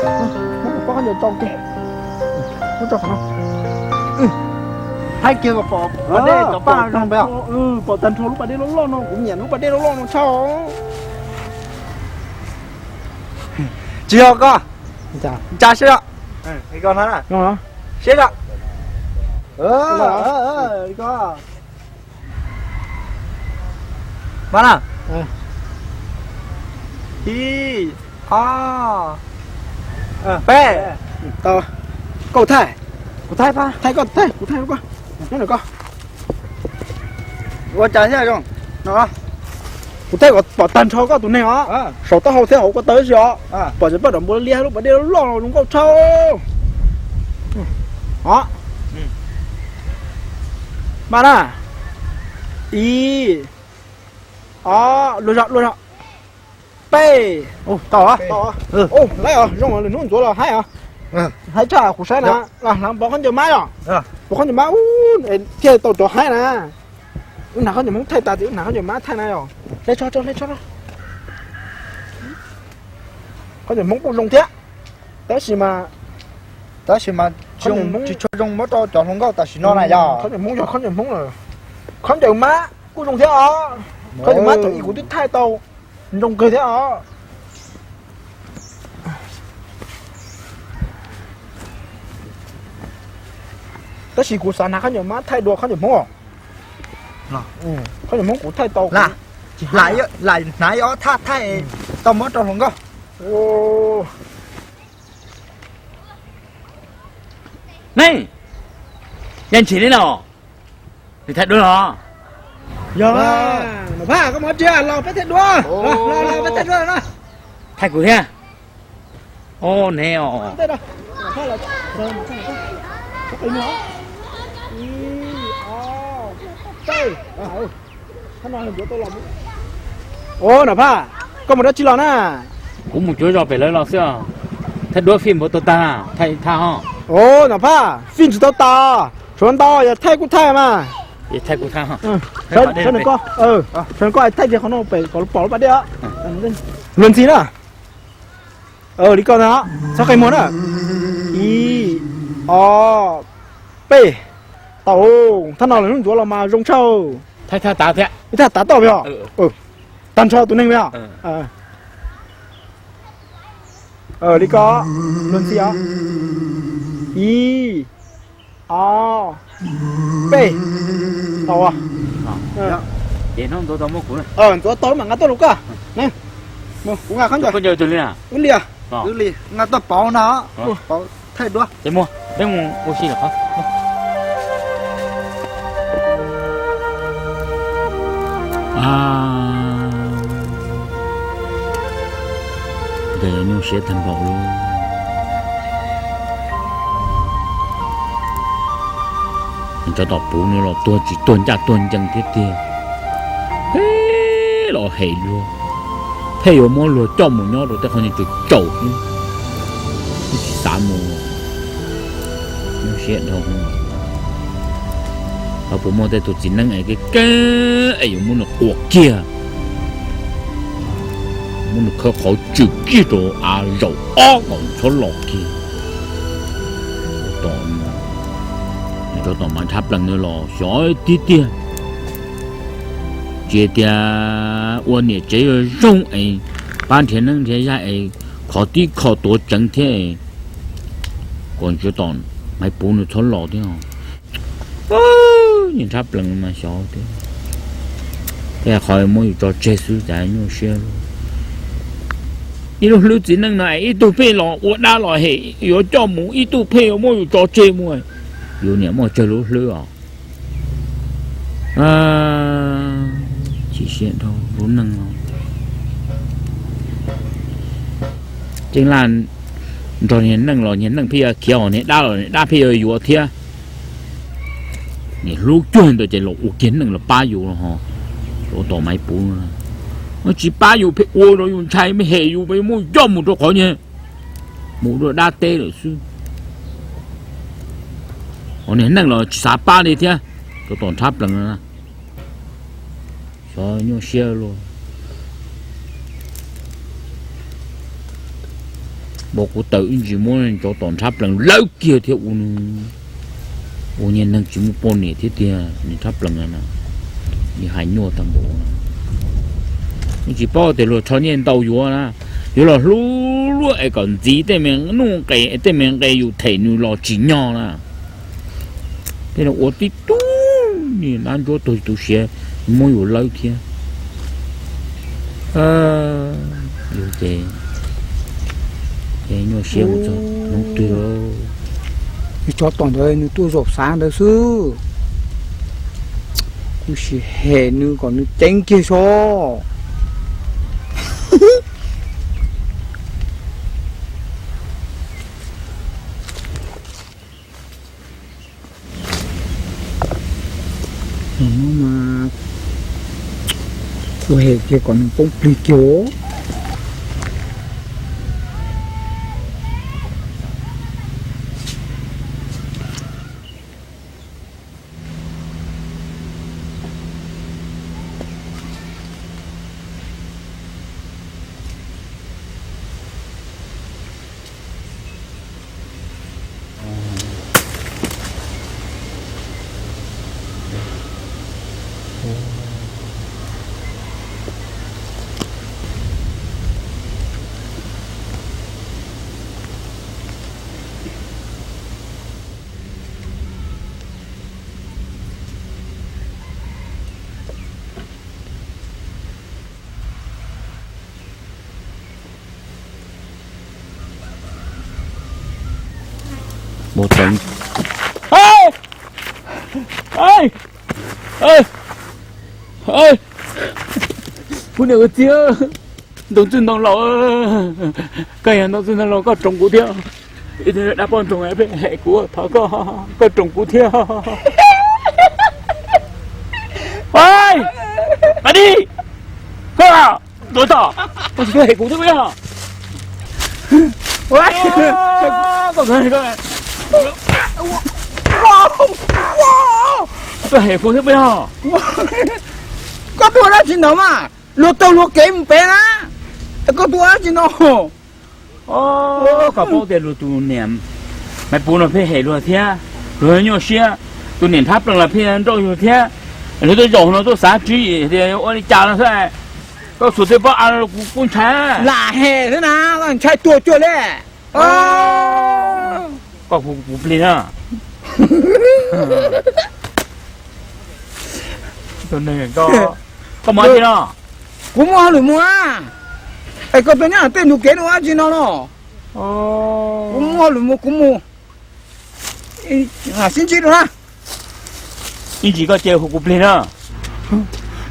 Muab kuv pab qhov ncauj tso, muab tso qhov no. Thaij kiag kom pom pas dej, cov paj zoo pes. Pom tag nrho lub pas dej loj loj no, kuv nyiam lub pas dej loj loj no tshaj. Tsis yog koj, ntsa seb os. Seb os. Mas na, ib, ob, peb. Koj thaij, kuv thaij, thaij koj, thaij kuv, thaij koj, koj. Ua cas thiab zoo no? Kuv thaij kom pom tag nrho koj tus neeg os, saum taub hau thiab hauv ko taw tab sis os. Pom tseem paj dam npua liab lub pas dej loj loj zoo nkauj tshaj. Os, mas na, ib, ob, luag zog luag zog. Peb. Tau, tau. Laib os, zoo lwm hnub ntxuav los haib os. Haib tshaj, kuv saib na, hnav pov khaub ncaws mab os. Pov khaub ncaws mab thiaj tau cov haib na. Wb hnav khaub ncaws Hmoob thaij tas ces wb hnav khaub ncaws mab thaij na yog. Hle tsho, hle tsho. Khaub ncaws Hmoob kuj zoo thiab, tab sis mas, tab sis mas tsis tshua zoo muab rau cov hluas nkauj tam sim no na yog. Khaub ncaws Hmoob yog khaub ncaws Hmoob, khaub ncaws Mab kuj zoo thiab os. Khaub ncaws Mab thaum ub kuv twb thaij tau, zoo kawg thiab os. Tab sis kuv xav hnav khaub ncaws Mab thaij dua khaub ncaws Hmoob. Khaub ncaws Hmoob kuv thaij tau, lam hnav ib ob thaj thaij tau muab rau hluas nkauj. Nej, yeej tsis li los, nws thaij dua los. Yog, Nom Phaj, koj mus tsev los peb thaij dua, los peb thaij dua no. Thaij kuv thiab. Os, neb os. Ua Nom Phaj, koj mus dab tsi los na? Kuv mus cuab zos pem lawv los xwb. Thaij duab fij npaum tau tag, thaij thaj ho. Os, Nom Phaj, fij tsis tau tas, tshuav ntau yog thaij kuj thaij mas. Thaij kuj thaij ho. Koj thaij kiag qhov no pem kom pom lub pas dej. Luag ntxhi na. Li koj na, txhob qe muag na. Ib, ob, peb. Tau, thaj no lawv hnub ntxuav los mas zoo tshaj. Thaij thaj tav thiab. Ib thaj tav toj peb os. Tag nrho tus neeg peb os. Li ko, luag ntxhi os. Ib, ob, peb. Tau. Ntxuav tau mam nqa tuaj rau koj. Kuv nqa khaub ncaws. Wb li, nqa tuaj pauv no, pauv thaij duab. Ces muaj peb mus ua si lawm qhov. Ntawd nyuaj siab tag npaum li. Cov tom puv no los tuag tsis tuag ncaj tuag ncees thiab tiag. Peb los hem luag, pheej yuav muab luag coj mus nyob rau tej qhov ncig tsaus tsaus xwb, tsis xav mus. Nyuaj siab dhau. Puas muaj tej tus txiv neej es kev kev es yuav muab nws quas kiag, muab nws khawb qhov tswm kiag rau av zaum ob kom txhob los kiag. Tom, cov tom Maiv Nrhab Plees no los xyov tiag tiag. Tsis tias ua niam tsev zoo es pab nrhiav neeb nrhiav yaig es khov tib kho tuav tseev thiab, kom cov tom Maiv Puv nws txhob los thiab. Niag Nrhab Plees mas xyov tiag. Tej qhov muab yus tso tseg xwb cas nyuaj siab. Ib lub hlwb txiv neej no es ib tug pheej los ua dab los hem yuav coj mus, ib tug pheej yuav muab yus tso tseg mus. Yus niam muaj tsawg lub hlwb os. Chim siab dhau lub neej no. Tseeb laj nrog niag neej los niag neej pheej yuav khiav, hos niag dab los niag dab pheej yuav yuav thiab. Niam hlub cuag ntawd ces los ua kiag neej los pab yus los ho. Ua tom Maiv Puv no, tsis pab yus pheej ua rau yus ntshai, pheej hem yus, pheej muab yus coj mus rau qhov nyuag mus dua dab teb lawm xwb. Hos niag neej los tsis xav pab li thiab, rau tom Nrhab Plees no. Xyov nyuaj siab luaj. Npau kuv taws ib ntsis muab cov tom Nrhab Plees lawv kiag thiab ua, ua niag neeg tsis muaj poj niam thiab tiag. Niag Nrhab Plees no, nws hais nyuaj tag npaum no. Nws tsis paub tias luag rho nyiaj ntau yuav na, yuav los hlub luaj es kom ntxiv tej me nuj nqes, tej me nqe yus them nws los tsim nyog na. Tej no ua tib tug niag dab ntsuab tuag tu siav muab yus lawv thiab. Yus ces, ces nyuaj siab mus txog hnub twg. Nws tsov tom ntawd nws tuaj zaum xav ntawd xwb. Kuv sim hem nws kom nws ceev kiag so. Mas kuv hem kiag kom nws poob plig kiag. Kuv niam kuv txiv, ntoo txwj ntoo laus, koj yog ntoo txwj ntoo laus koj roos kuv thiab. Ib tug dab poj ntxoog pheej hem kuv, thov koj, koj roos kuv thiab. Ua, Malis, koj tuav tom, koj tsis tuaj hem kuv thiab puas yog? Tuaj hem kuv thiab puas yog? Koj tuaj dab tsi ntawd mas? Luag taug luag kev mus pem na, koj tuaj dab tsi no? Koj paub tias luag tus niam Maiv Puv no pheej hem luag thiab, luag nyuaj siab, tus niam Nrhab Plees los pheej nrauj yus thiab. Luag tuaj zaum no tuaj xav tswv yim tias ua li cas no xwb. Koj xub twb paub av los kuv kuj ntshai. Lam hem xwb na, ntshai tuag cuag li. Koj hu kuv plig na. Koj mus dab tsi no? Kuv muaj hauj lwm mus. Es koj tuaj nyob tej ntug kev no ua dab tsi no los? Kuv muaj hauj lwm mus, kuv mus. Sib ntsib dua na. Ib ntsis koj cia li hu kuv plig na.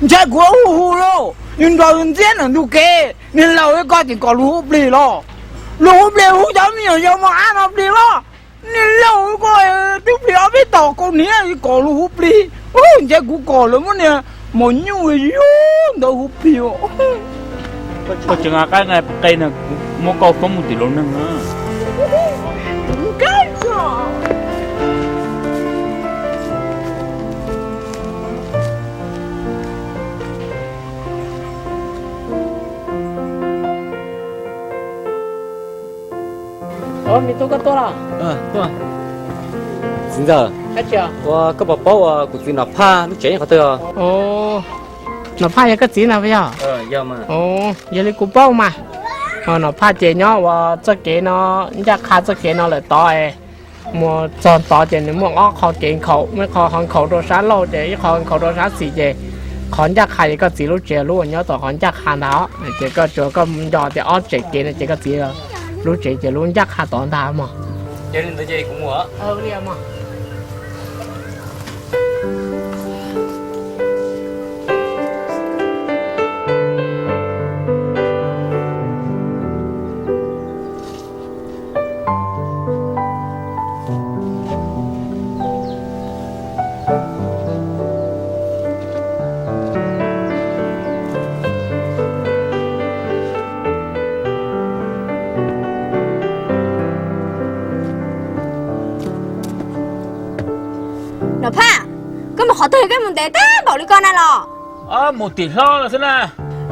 Ntshai kuv hu hu lauj, yus nrog yus ntxiab ntawm ntug kev, niag laus li koj tseem kom luag hu plig los? Luag hu plig hu cov me nyuam yaus mos ab no plig los? Niag laus li koj twb plig ob peb tom kaus hniav kom luag hu plig. Ntshai kuv kom lawv muab niag mos nyuj yug ntawd hu plig. Koj tseem nqa qab nqa qe no, kuv muab koj foob mus tim laus neeg na. Me tub, koj tuaj los? Txiv ntxawm, ua koj puas paub ua kuv txiv Nom Phaj lub tsev nyob qhov twg? Nom Phaj yog koj txiv ntag puas yog? Yog li kuv paub mas. Nom Phaj ces nyob ua txoj kev no, ncaj qha txoj kev no lawm tod. Mus txog tod ces nws muaj ob qho kev nkhaus, muaj ib qho ho nkhaus rau sab laug ces ib qho nkhaus rau sab xis ces qhov ncaj qha ces koj txiv lub tsev lub uas nyob tom qhov ncaj qha ntag. Ces koj tsuas koj nco tias ob tsev kev no ces koj txiv lub tsev ces lub ncaj qha tod ntag mog. Nom Phaj, koj mus qhov twg koj mus ntev tag npaum li ko na los? Mus tim hlob lawm xwb na.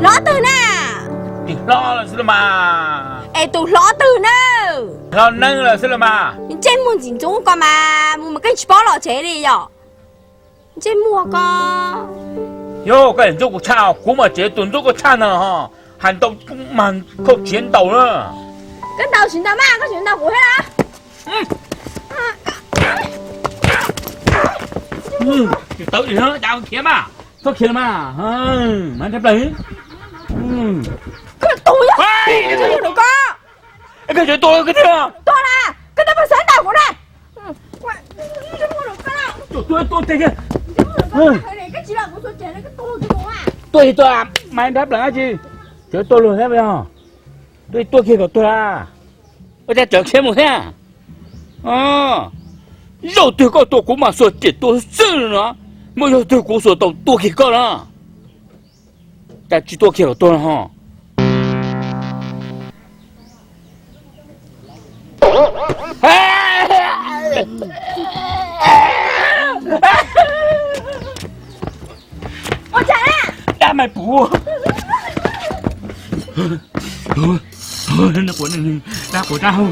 Hlob twg na? Tim hlob lawm xwb los mas. Es tus hlob twg na? Hlob Neeb lawm xwb los mas. Ntsej muag ntxim ntxub ko mas mus mas koj tsis paub los tsev li yom? Ntsej muag ko. Yog koj ntxub kuv tshaj, kuv mas tseem tus ntxub koj tshaj ntag ho. Hais ntau mas koj tsis ntaus na. Koj ntaus tsis ntaus mas koj tsis ntaus kuv thiab. Tsis tawv li, cas khiav mas, txhob khiav mas, mas nrhab plaws. Koj tus yog, koj yog koj. Koj tseem tua koj thiab. Tua na, koj twb xav ntaus kuv na. Tua, tua, tua, tua. Tua tua, mas nrhab plaws dab tsi? Tseem tua luag thiab yog? Tua, tua kiag kom tuag. Ua cas tseem khiav mus thiab? Zaum twg koj tua kuv mas xuas riam tua xwb no, muaj zaum twg kuv xuas tau tua kiag koj na. Cas tsis tua kiag kom tuag no ho. Ua cas na? Dab Maiv Puv. Dab quav, dab quav dab hau.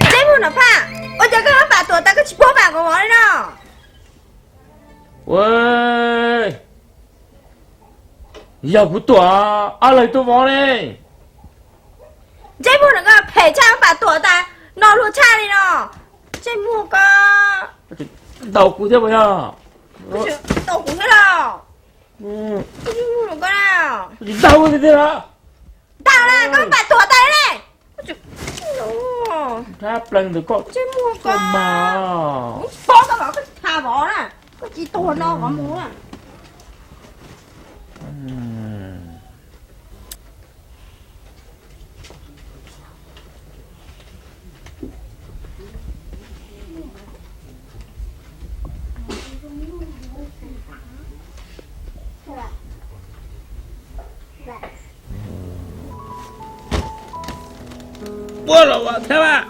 Ntsej muag Nom Phaj, ua cas koj muab pam tuam tas koj tsis pub pam kom vov li no? Ua, yog kuv tuam, ob leeg tuaj vov ne. Ntsej muag Nom, koj phem tshaj, muab pam tuam tas no luag tshaj li no. Ntsej muag koj. Ntaus kuv thiab puas yog? Ntaus kuv thiab los? Ntsej muag Nom koj na. Tsis ntaus kuv tiag tiag los? Ntaus na, koj muab pam tuam tas li. Ntsej muag koj mas. Kuv tsis paub koj vov, koj tsis tha vov na. Koj tsis tuag no vov mus na. Puab los as thiab mas.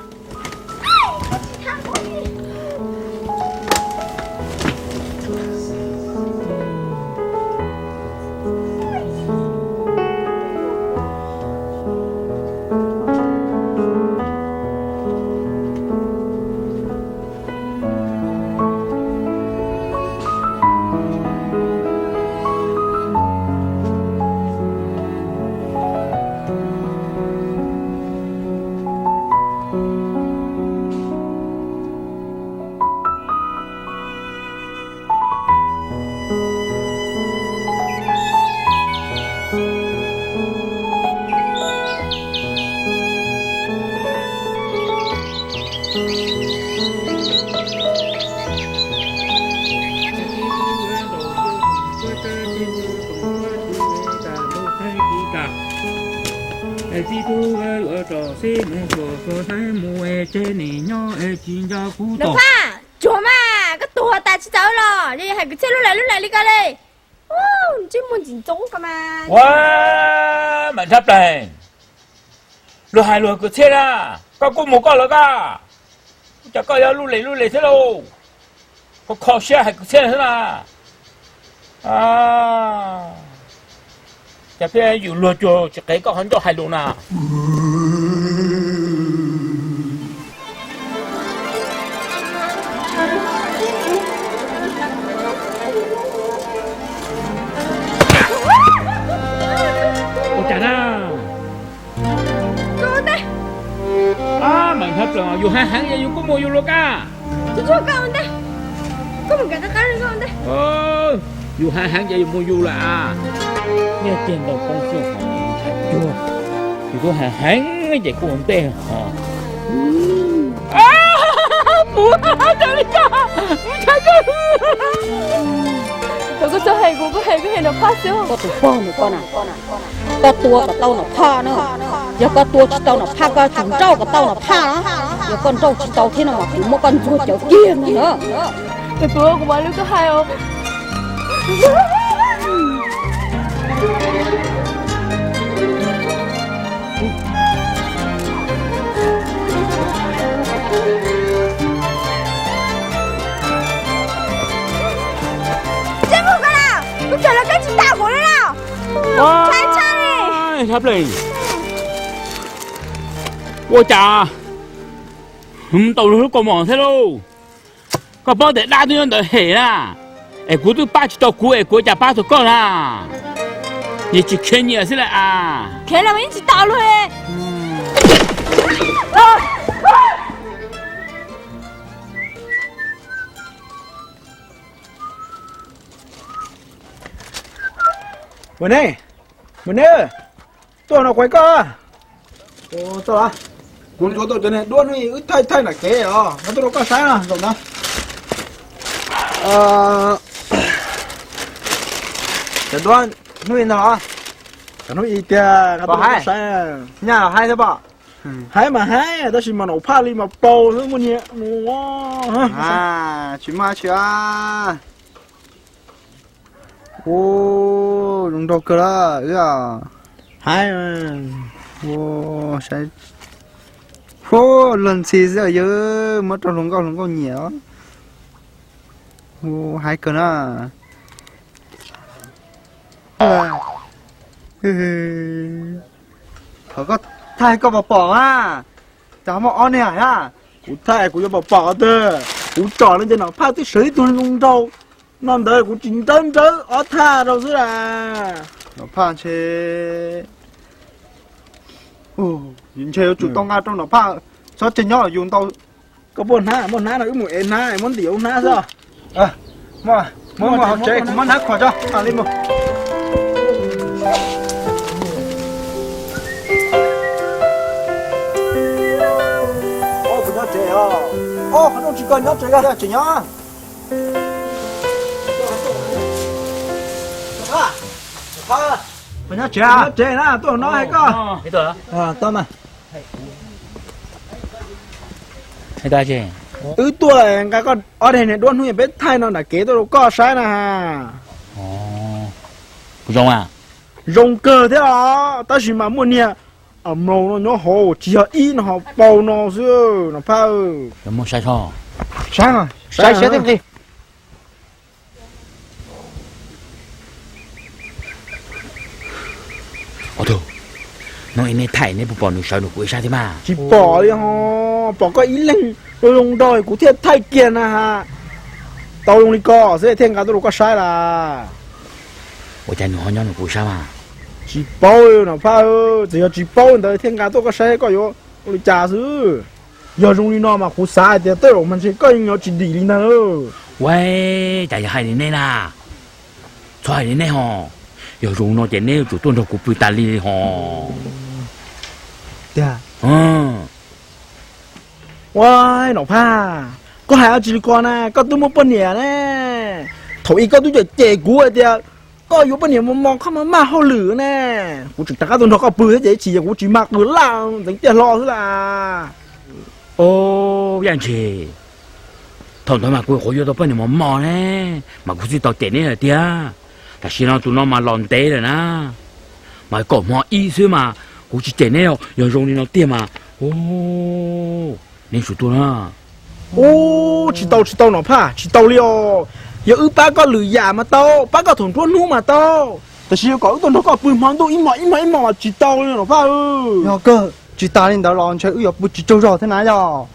Es tib tug yuav rau xib mus tuam tuam hnab mus es tseg nim nyob es tsis nco kuv Nom tom. Phaj, tsuag mas, koj tuag tas tsis txawv los yog hais kwv txhiaj lub lais lub lais li ko li. Ntsej muag ntxim ntxub ko mas. Ua, Maim Nrhab Pleeg, luag hais luag kwv txhiaj na, koj kuj mus koj lawm koj. Ua cas koj yuav lub lais lub lais thiab lauj? Koj kho siab hais kwv txhiaj xwb na. Cas pheej yus luag cuag tsis qev koj qhov ncauj hais lus na. Ua cas na? Maim Nrhab Pleeg, yus hais heev ces yus kuj mus yus lawm koj. Yus hais heev ces yus mus yus lawm as. Nyiaj ceg ntau poob siab hais ntshai cuag, yus kuj hais heev ces kuj ua ntej ho. Puas tas li ko, ntshai kawg. Thaum koj txawj hais kuv, koj hais koj hais Nom Phaj xwb. Koj tus pog nws koj na, koj tua kom tau Nom Phaj na. Yog koj tua tsis tau Nom Phaj koj tsum nrauj kom tau Nom Phaj na. Yog koj nrauj tsis tau thiab no mas kuv muab koj ntxuag cawv kiag no na. Kuv mam li koj hais os. Ntsej muag koj na, kuv tseem hais koj tsis tau kuv li na. Ntshai tshaj li. Nrhab Pleeg, ua cas mus tau lub kaus mom thiab lauj? Koj paub tias dab twb nyob ntawd hem na, es kuv twb pab tsis tau kuv es kuv ua cas pab tau koj na? Nyias tsis khiav nyias xwb lawm as. Khiav los yeej tsis tau luag. Mus ne, mus ne, tuaj no kuv hais koj. Txog, kuv ntxuav tau cov niag duab no wb thaij thaij nram kev os, no tuaj rau koj saib no zaum no. Ua, Cov duab hnub i ntag los? Cov hnub i tiag, nqa tuaj rau koj saib. Nyaj los haib thiab pom. Haib mas haib tab sis mas nom phaj li mas paus xwb muaj niag. Tsis muaj dab tsi. Ua, zoo nraug kawg lawm wb. Haib, saib, luag ntxhi xwb yawg, muab rau hluas nkauj hluas nkauj nyiam os. Ua, haib kawg na. Thov koj thaij koj pom pom na. Cas muaj ob niag na. Kuv thaij kuv yuav pom pom tiag. Kuv tsom no ces nom phaj twb sawv ib tug zoo nraug no ntawd, kuv tsis nrawb nrawb ob thaj rau xwb las. Nom phaj ntshe, ntshe yuav tsum tau nqa rau nom phaj txhob tseg nyob yus ntau. Koj puas hnab, muaj hnab no wb mus ev hnab, muab ntim ua hnab xwb. Muaj, muaj hauv tsev, kuv muab hnab khuam tso mam li mus. Nyob tsev, qhov no tsis koj nyob tsev, tsis nyob. Nyob tsev, nyob tsev na, tuaj no hais koj. Wb tuaj nqa koj ob daim niag duab hnub yog peb thaij no nram kev tuaj rau koj saib na. Zoo, zoo kawg thiab os, tab sis mas muaj niag mloog no nyob hauv tsis yog ib no ho paus no xwb nom phaj. Saib, saib siab thiab nqi. Tus, no nej thaij nej puas pom nws sawv nrog kuv ib sab thiab mas? Tsis pom li ho, pom koj ib leeg zoo nraug kuv thiaj thaij kiag na ha. Tau zoo li ko xwb thiaj nqa tuaj rau koj saib las. Ua cas nws ho nyob nrog kuv ib sab mas? Tsis paub nom phaj, txawm yog tsis paub ntawd thiaj nqa tuaj koj saib koj yuav ua li cas xwb. Yog zoo li no mas kuv xav hais tias tej zaum mas ntshe koj yeej yuav tsis dim li ntag. Ua, cas yog hais li nej na? Txhob hais li nej ho. Yog zoo no ces neb yuav tsum tuaj nrog kuv pw tas li ho. Ua, nom phaj, koj hais dab tsi li ko na, koj twb muaj poj niam ne. Thaum ub koj twb cem cem kuv hais tias koj yuav poj niam mos mos koj maj maj hauj lwm ne. Kuv tseem rov qab tuaj nrog koj pw thiab ces ib chim kuv tsis mag qw laj ntxeev tiaj hlo xwb las. Yaj Ntshis, thaum ntawd mas kuv nyuam qhuav yuav tau poj niam mos mos ne, mas kuv thiaj tau cem neb lawm tiag. Tam sim no tus no mas los ntev lawm na, mas kaum hmo ib xwb mas kuv tsis cem neb, yog zoo li no tiag mas, neb tsum tuaj na. Ub, tsis tau tsis tau nom phaj, tsis tau li os. Yog wb pab koj lwm yam mas tau, pab koj thaum nruab hnub mas tau, tab sis yuav kom wb tuaj nrog koj pw hmo ntuj ib hmos ib hmos ib hmos mas tsis tau li nom phaj. Yog kawg tsis tas li ntawd los ntshe wb yuav pw tsis tsaug zog thiab na yog.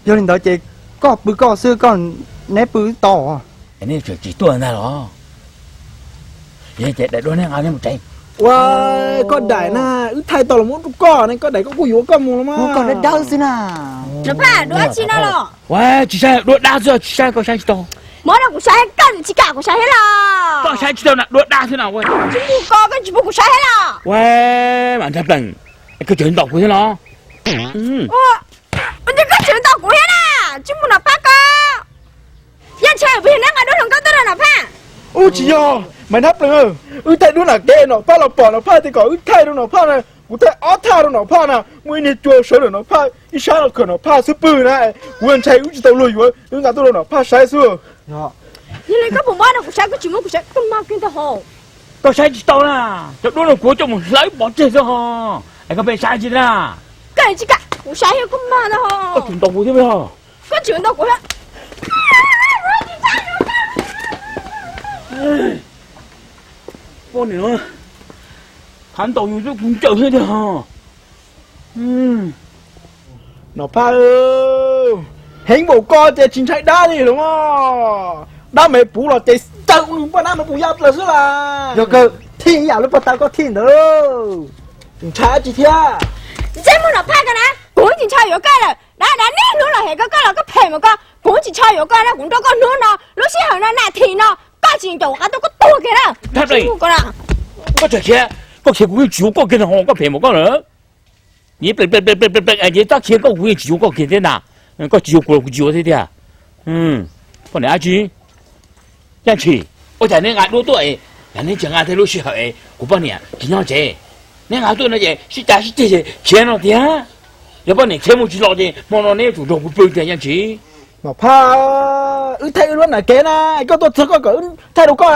Yog li ntawd ces koj pw koj xwb, koj, neb pw tau. Neb tseem tsis tuaj ntag los? Yog ces daim duab neb nqa neb mus tsev. Ua, koj daim na, wb thaij tau los muab rau koj ne, koj daim koj kuj yuav koj mus los mas. Koj dab dawb xwb na. Nom phaj, duab dab tsi no los? Ua, tsis saib, duab dab xwb, tsis saib, koj saib tsis tau. Muab rau kuv saib, koj tsis kam kuv saib thiab los? Koj saib tsis tau na, duab dab xwb na. Tsis mus ko, koj tsis pub kuv saib thiab los? Ua, mas nrag plees, koj tseem ntaus kuv thiab los? Ua, koj tseem ntaus kuv thiab na, tsis mus nom phaj ko. Yog ntshe wb yog neb nqa duab hluas nkauj tuaj rau nom phaj. Ub, tsis yog, mas nrag plees, wb thaij duab nram kev nom phaj los pom nom phaj tias kom wb thaij rau nom phaj na, kuv thaij ob thaj rau nom phaj na, muaj ib niag cua sawv ntawm nom phaj ib sab los khawm nom phaj xub pwg na, kuv ntshai wb tsis tau luag yuav, wb nqa tuaj rau nom phaj saib xwb. Yog li koj puas muab rau kuv saib, koj tsis muab kuv saib, koj mag kiag ntag ho. Koj saib tsis tau na, cov duab no kuv coj mus hlawv pov tseg xwb ho. Es koj pheej saib tsis na. Koj tsis kam kuv saib thiab, koj mag ntag ho. Koj tseem ntaus kuv thiab. Koj tseem ntaus kuv thiab. Poj niam, qhav ntaus yus xwb kuv ncaws thiab tiag. Nom phaj, heev npaum ko ces tsis ntshai dab li los mas. Dab me puv los ces caw nws npaj nab me puv ya plaws xwb las. Yog kawg, thij ib yam lub paj tau koj thij ntawd. Tsis ntshai dab tsi thiab. Ntsej muag nom phaj ko na, kuv tsis ntshaw yuav koj lawm. Dab dab niaj hnub los hem koj, koj los koj phem mus koj, kuv tsis ntshaw yuav koj na, kuv nrog koj hnub no, lub sij hawm no, nas this no, koj tsis ncaum qab tuaj koj tuag kiag na. Koj tseem khiav, koj khiav kuv yeej tsis yuav koj kiag no, koj phem mus koj lawm. Ces txhob khiav koj, kuv yeej tsis yuav koj kiag thiab na. Koj tsis yuav kuv los kuv tsis yuav thiab tiag. Poj niam dab tsi? Yaj Ntshis, ua cas neb nqa duab tuaj es Cas neb tsis nqa tej lub sij hawm es kuv poj niam tsis nyob tsev, neb nqa tuaj no ces sib cav sib ceg ces khiav no tiag. Yog poj niam khiav mus tsis los ces hmo no neb yuav tsum nrog kuv pw tiag Yaj Ntsis. Nom Phaj, wb thaij wb lub nam kev na, es koj tuaj txog koj kom wb thaij rau koj,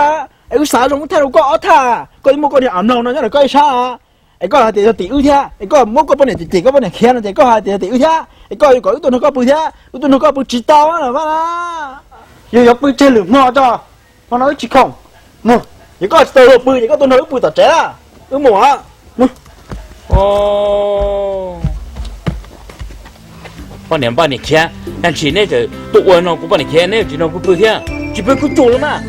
es wb xav zoo wb thaij rau koj ob thaj, koj twb muaj koj niag a mloog no nyob ntawm koj ib sab, es koj hais tias yog tim wb thiab, es koj muab koj poj niam cem cem koj poj niam khiav no ces koj hais tias yog tim wb thiab, es koj yuav kom wb tuaj nrog koj pw thiab, wb tuaj nrog koj pw tsis tau na Nom Phaj na. Yog yuav pw tseg lwm hmo tso, hmo no wb tsis khoom. Mus, yog koj tsis tau luag pw ces koj tuaj nrog wb pw tom tsev, wb mus. Poj niam npaj niam khiav, Yaj Ntsis neb txawm tuaj ua no kuv poj niam khiav neb tsis nrog kuv pw thiab, tsis pw kuv tsum los mas.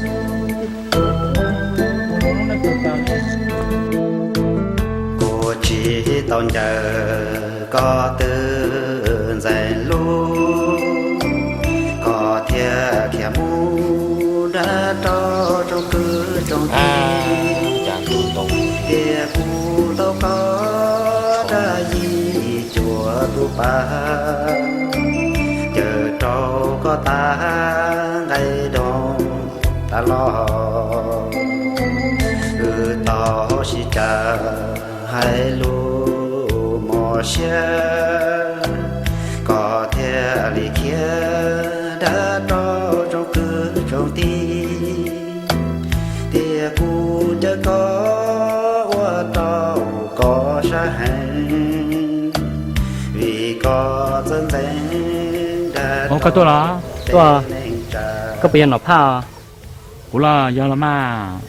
Kuv tsis tau ncaws koj twb ntxeev lub, koj thiaj khiav mus dab rau tsoom kwv tsoom tij. Tias kuv tau koj dab yim cuam tus pab, cawm rau koj tas nqaij doog tas los. Wb tau sib cav hais lus mos siab, koj thiaj li khiav dab rau tsoom kwv tsoom tij. Tias kuv caw koj ua rau koj sab heev, vim koj txawj ntxeev dag. Koj tuaj los? Koj puas yog Nom Phaj? Kuv los yog los mas,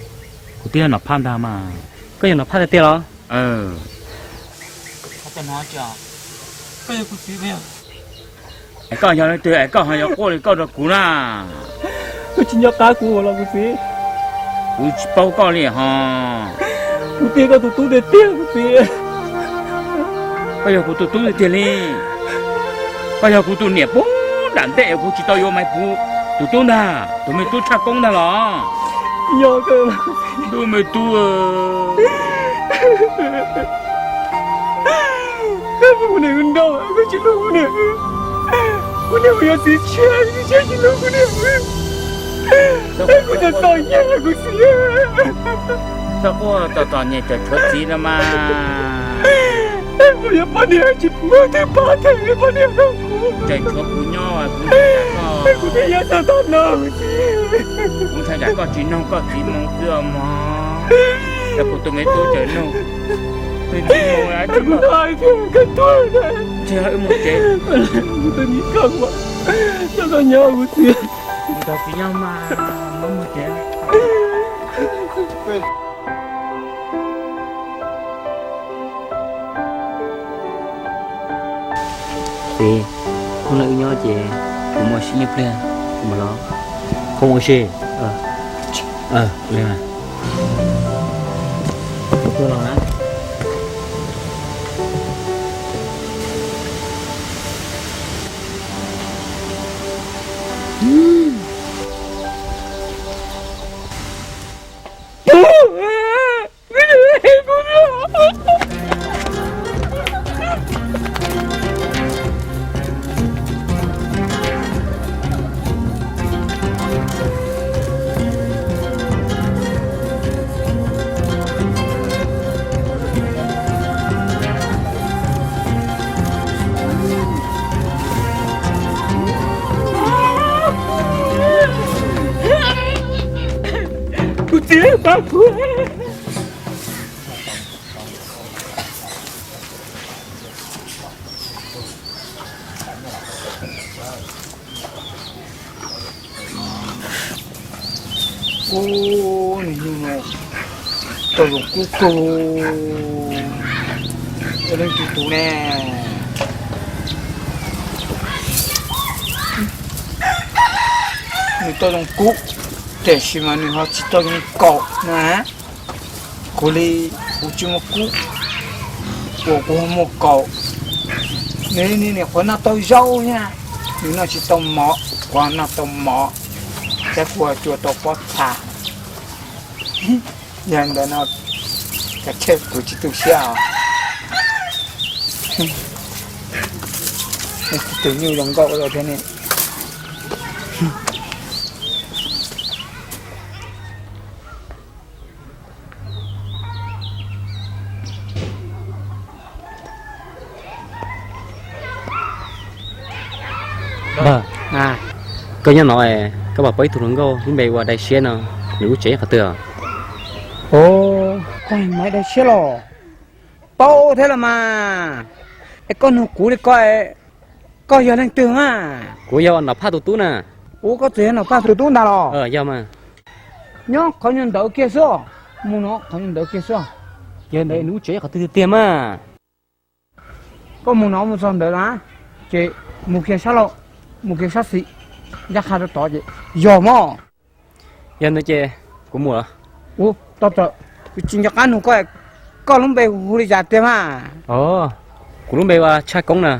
kuv twb yog Nom Phaj ntag mas. Koj yog Nom Phaj tiag tiag los? Es koj yog leej twg es koj ho yuav quaj li koj rau kuv na? Koj tsis nco qab kuv los kuv txiv? Kuv tsis paub koj li ho. Kuv twb yog koj tus tub tiag tiag kuv txiv. Koj yog kuv tus tub tiag tiag li. Koj yog kuv tus niam puag nram ntej es kuv tsis tau yuav mas kuv tus tub ntag, tus me tub tshaj koob ntag los. Yog kawg. Ntuj me tub. Kuv niam nrauj, kuv tsis hlub kuv niam. Kuv niam ua yog txiv tshiab, txiv tshiab tsis hlub kuv niam. Kuv txom txom nyem kuv txiv. Txhob quaj txom txom nyem, tseem tshuav txiv no mas. Kuv yog poj niam tsis muaj twg pab them li poj niam no. Tseem tshuav kuv nyob, kuv ntshai tsam koj, kuv twb yuav txog thaum no, kuv ntshai tsam koj tsis noog koj txiv moo xwb os mog. Yog kuv tus me tub tseem noog, tus txiv moo, kuv hais tias koj tuaj, ntshe wb mus tsev. Kuv tus me koj, koj nyob kuv txiv. Kuv txiv nyob mas, wb mus tsev. Txiv, hnub no wb nyob ces kuv mus ua si ib pliag, kuv mam los. Koj mus ua si. Li mas. Kuv tuaj los na. Kuv txiv pab kuv. Ub, nws nyuj no tau zoo kub kawg, leej twg tus ne? Nws tau zoo kub, tiam sis mas nws ho tsis tau zoo kaum na. Kuv li, kuv tsis muaj kub, kuv, kuv ho muaj kaum. Nws, nws, nws nyuam qhuav noj tau zaub thiab, nws noj tsis tau mov, kuv noj tau mov, thiab kuv tsuas tau pob txha. Yog ntawd no, kav tsij kuv tsis tu siab os. Tus nyuj zoo nkauj ua luaj thiab ne. Npawg, koj nyob no, koj puas paub ib tug hluas nkauj lub npe ua Dai Siab no, nws lub tsev qhov twg? Ov, koj Maiv Dai Siab los? Paub thiab los mas. Es koj nug kuv li ko, koj yog leej twg na? Kuv yog Nom Phaj tus tub na. Ua koj txawm yog Nom Phaj tus tub ntag los? Yog mas. Nyob qhov nyuag ntawd kiag xwb, mus no qhov nyuag ntawd kiag xwb. Ces ntawd nws lub tsev qhov twg tiag tiag mas? Koj mus no mus txog ntawd na, ces mus kiag sab laug, mus kiag sab xis, ncaj qha rau tod ces yog mog. Yog ntawd ces kuv mus lawm. Ua, tau tawm, kuv tsis nco qab nug koj, koj lub npe hu li cas tiag mas? Kuv lub npe ua Tshaj Koob na.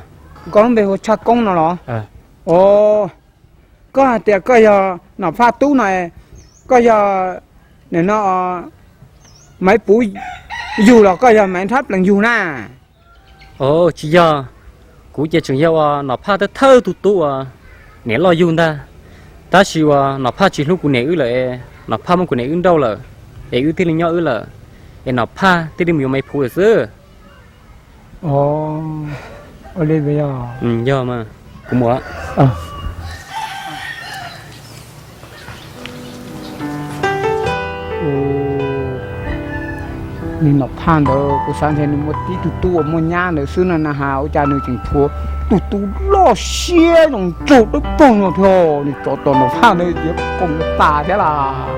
Koj lub npe hu Tshaj Koob no los? Ov, koj hais tias koj yog Nom Phaj tub no, koj yog nim no Maiv Puv yug los koj yog Maiv Nrhab Plees yug na? Ov, tsis yog, kuv ces tseem yog ua Nom Phaj thawj thawj tus tub uas niam loj yug ntag. Tab sis uas Nom Phaj tsis hlub kuv niam wb lawm es Nom Phaj muab kuv niam wb nrauj lawm, es wb thiaj li nyob wb lawm, es Nom Phaj thiaj li mus yuav Maiv Puv lawm xwb. Ov, ua li ntawd yog? Yog mas, kuv mus. Nws Nom Phaj ntawd kuv xav ntshe nws muaj tib tug tub uas muaj nyab ntawd xwb no na has, ua cas nws tseem tshuav tus tub loj siab zoo nraug dawb paug no thiab, nws tsov tom Nom Phaj ntawd ces koom tas thiab las.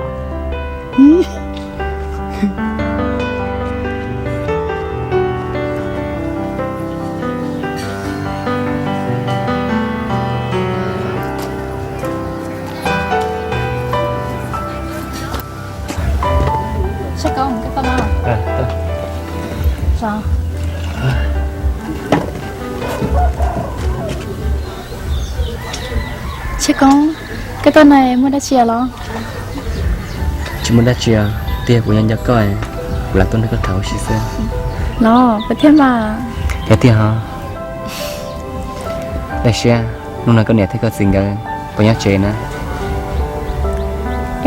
Tshaj Koob, koj tuaj no muaj dab tsi los? Tsis muaj dab tsi, tiag kuv nyob nco koj, kuv lam tuaj nrog koj tham ua si xwb. Los puas thiab mas? Yog tiag hos. Dai Siab, hnub no koj niam thiab koj txiv nkawd puas nyob tsev na?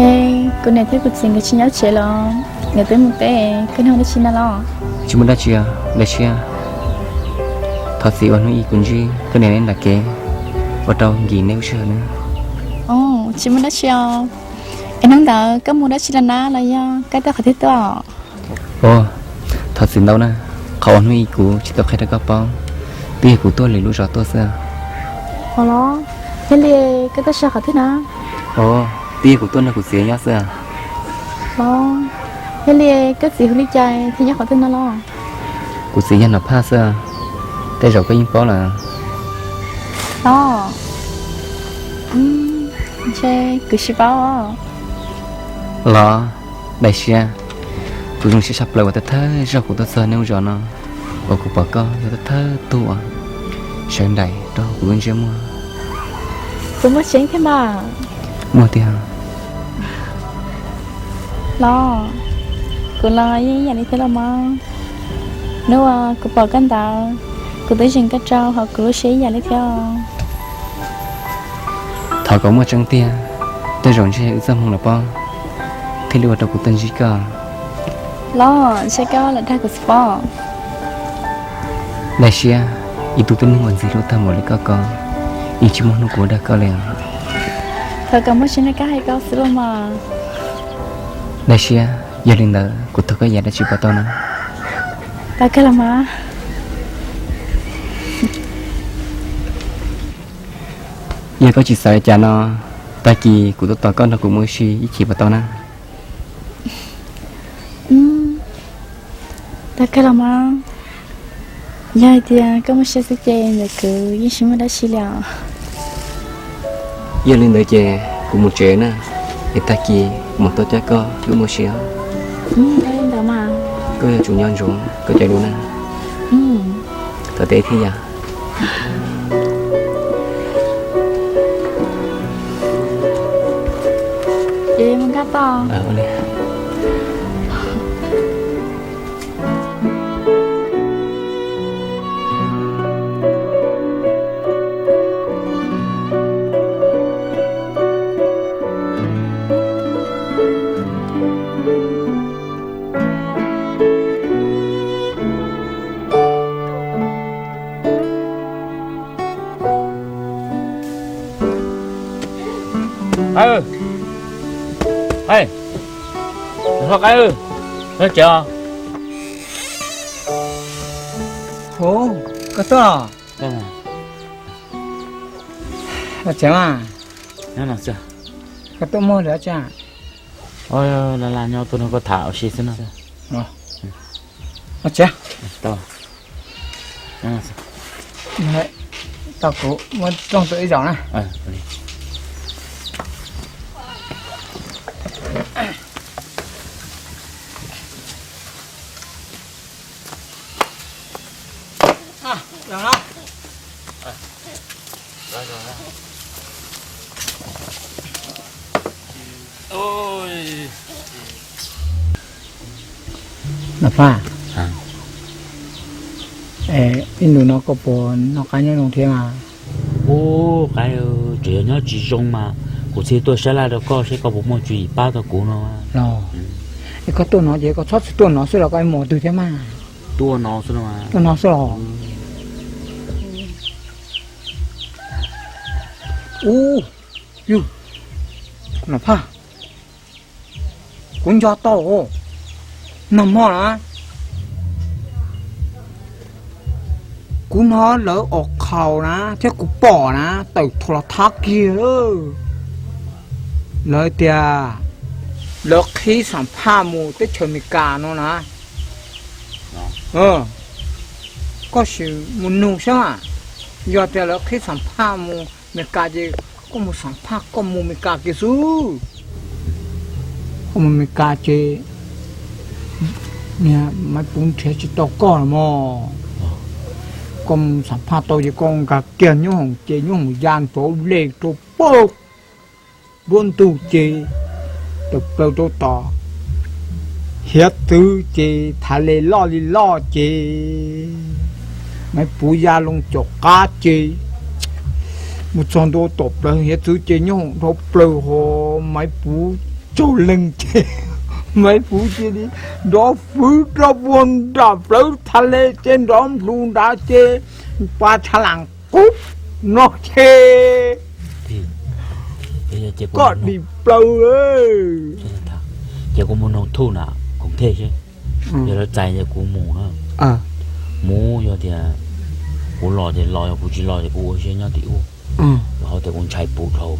Es kuv niam thiab kuv txiv nkawd tsis nyob tsev los, nkawd twb mus teb, koj nug dab tsi na los? Tsis muaj dab tsi os Dai Siab. Thov txim uas hnub ib kuv ntsib koj niam nyob nram kev, ua rau nkim nej lub sij hawm na. Tsis muaj dab tsi os. Es hnub ntawd koj mus dab tsi los na, los yog koj tuaj qhov twg tuaj? Ov, thov txim ntau na, qhov uas hnub ib kuv tsis tau qhia rau koj paub, twb yog kuv tuaj lwm lub zos tuaj xwb. Ov los, yog li koj tuaj si qhov twg na? Ov, twb yog kuv tuaj nrog kuv txiv nyob xwb. Los, yog li koj txiv hu li cas thiab nyob qhov twg no los? Kuv txiv yog Nom Phaj xwb, tej zaum koj yeej paub lawm. Los, ntshe kuv tsis paub. Los, Dai Siab, kuv zoo siab tshaj plaws uas thawj thawj zaug kuv tuaj txog nej lub zos no, uas kuv pom koj yog thawj thawj tug uas sawv nraim rau kuv lub ntsej muag. Kuv muaj tseeb thiab mas. Muaj tiag. Los, kuv los yeej ib yam li thiab los mas. Hnub uas kuv pom koj ntawd, kuv twb zeem koj rau hauv kuv lub siab ib yam li thiab. Thov kom muaj tseeb tiag, tej zaum ntshe wb txoj hmoo los pob thiaj li ua rau kuv tuaj ntsib koj. Los ntshe koj lam dag kuv xwb pob. Dai Siab, ib tug tib neeg uas ntxim hlub tag npaum li koj ko, yeej tsis muaj hnub kuv dag koj li. Thov kom muaj tseeb li koj hais ko xwb los mas. Dai Siab, yog li ntawd kuv thov koj ib yam dab tsi puas tau na? Tau kawg los mas. Yog koj tsis xav li cas no, tag kis kuv tuaj tos koj nrog kuv mus ua si ib chim puas tau na? Tau kawg los mas. Yog hais tias koj muaj siab xwb ces ntawm kuv yeej tsis muaj dab tsi li os. Yog li ntawd ces kuv mus tsev na, es tag kis mam tuaj coj koj wb mus ua si os. Ntawd mas. Koj yuav tsum nco ntsoov koj cov lus na. Tau tiag thiab yom. Ces mus nkag tau. Qaib, Qaib, Hlob Qaib, nyob tsev os. Hu, koj tuaj los? Los tsev mas. Koj tuaj muaj dab tsi? Laj laj nyob tuaj nrog koj tham ua si xwb no. Los tsev. Tau, kuv muab rooj tua ib zaug na. Nab Phaj, ib ntus no koj puas noj qab nyob zoo thiab mas? Ub, Qaib, tseem yog nyob tsis zoo mas kuv thiaj tuaj sab laj rau koj seb koj puas muaj tswv yim pab tau kuv no. Los, es koj tuaj no ces koj txhob txwm tuaj no xwb los koj mus twg thiab mas? Tuaj no xwb los. Tuaj no xwb los. Ub, yus, Nab Phaj, kuv nco tau, nag hmo na, kuv hnov lawv ua qhaus na thiab kuv pom na tawm tho los thab kiag lawm. Lawv tias lawv qhib Xam Phaj mus teb chaws Amelikas no na. Koj sim mus nug saib mas, yog tias lawv qhib Xam Phaj mus Amelikas ces koj mus Xam Phaj, koj mus Amelikas kiag xwb. Koj mus Amelikas ces niag Maiv Puv nrhiav tsis tau koj los mog. Koj mus Xam Phaj tau ces koj nkag kiag nyoob hoom ces nyoob hoom ya nrov le rau pag nruab ntug ces tawm plaws rau tom hiav txwv ces thav le loj li loj ces Maiv Puv ya loo caum qab ces mus txog ntua tom plawv hiav txwv ces nyoob hoom dhau plaws ho Maiv Puv tsaug leeg ces Maiv Puv cia li nrov fwv rau puag nram plawv thav le ces nrov nplhus nrad ces pas tshav lam qub no ces koj dim plaws. Ces kuv mus noog Thuj na, Koom Thej seb, yog lawv txais ces kuv mus na. Mus yog tias kuv los ces los, yog kuv tsis los ces kuv ua siab nyob tim ub. Rau qhov tias kuv ntshai puv dhau.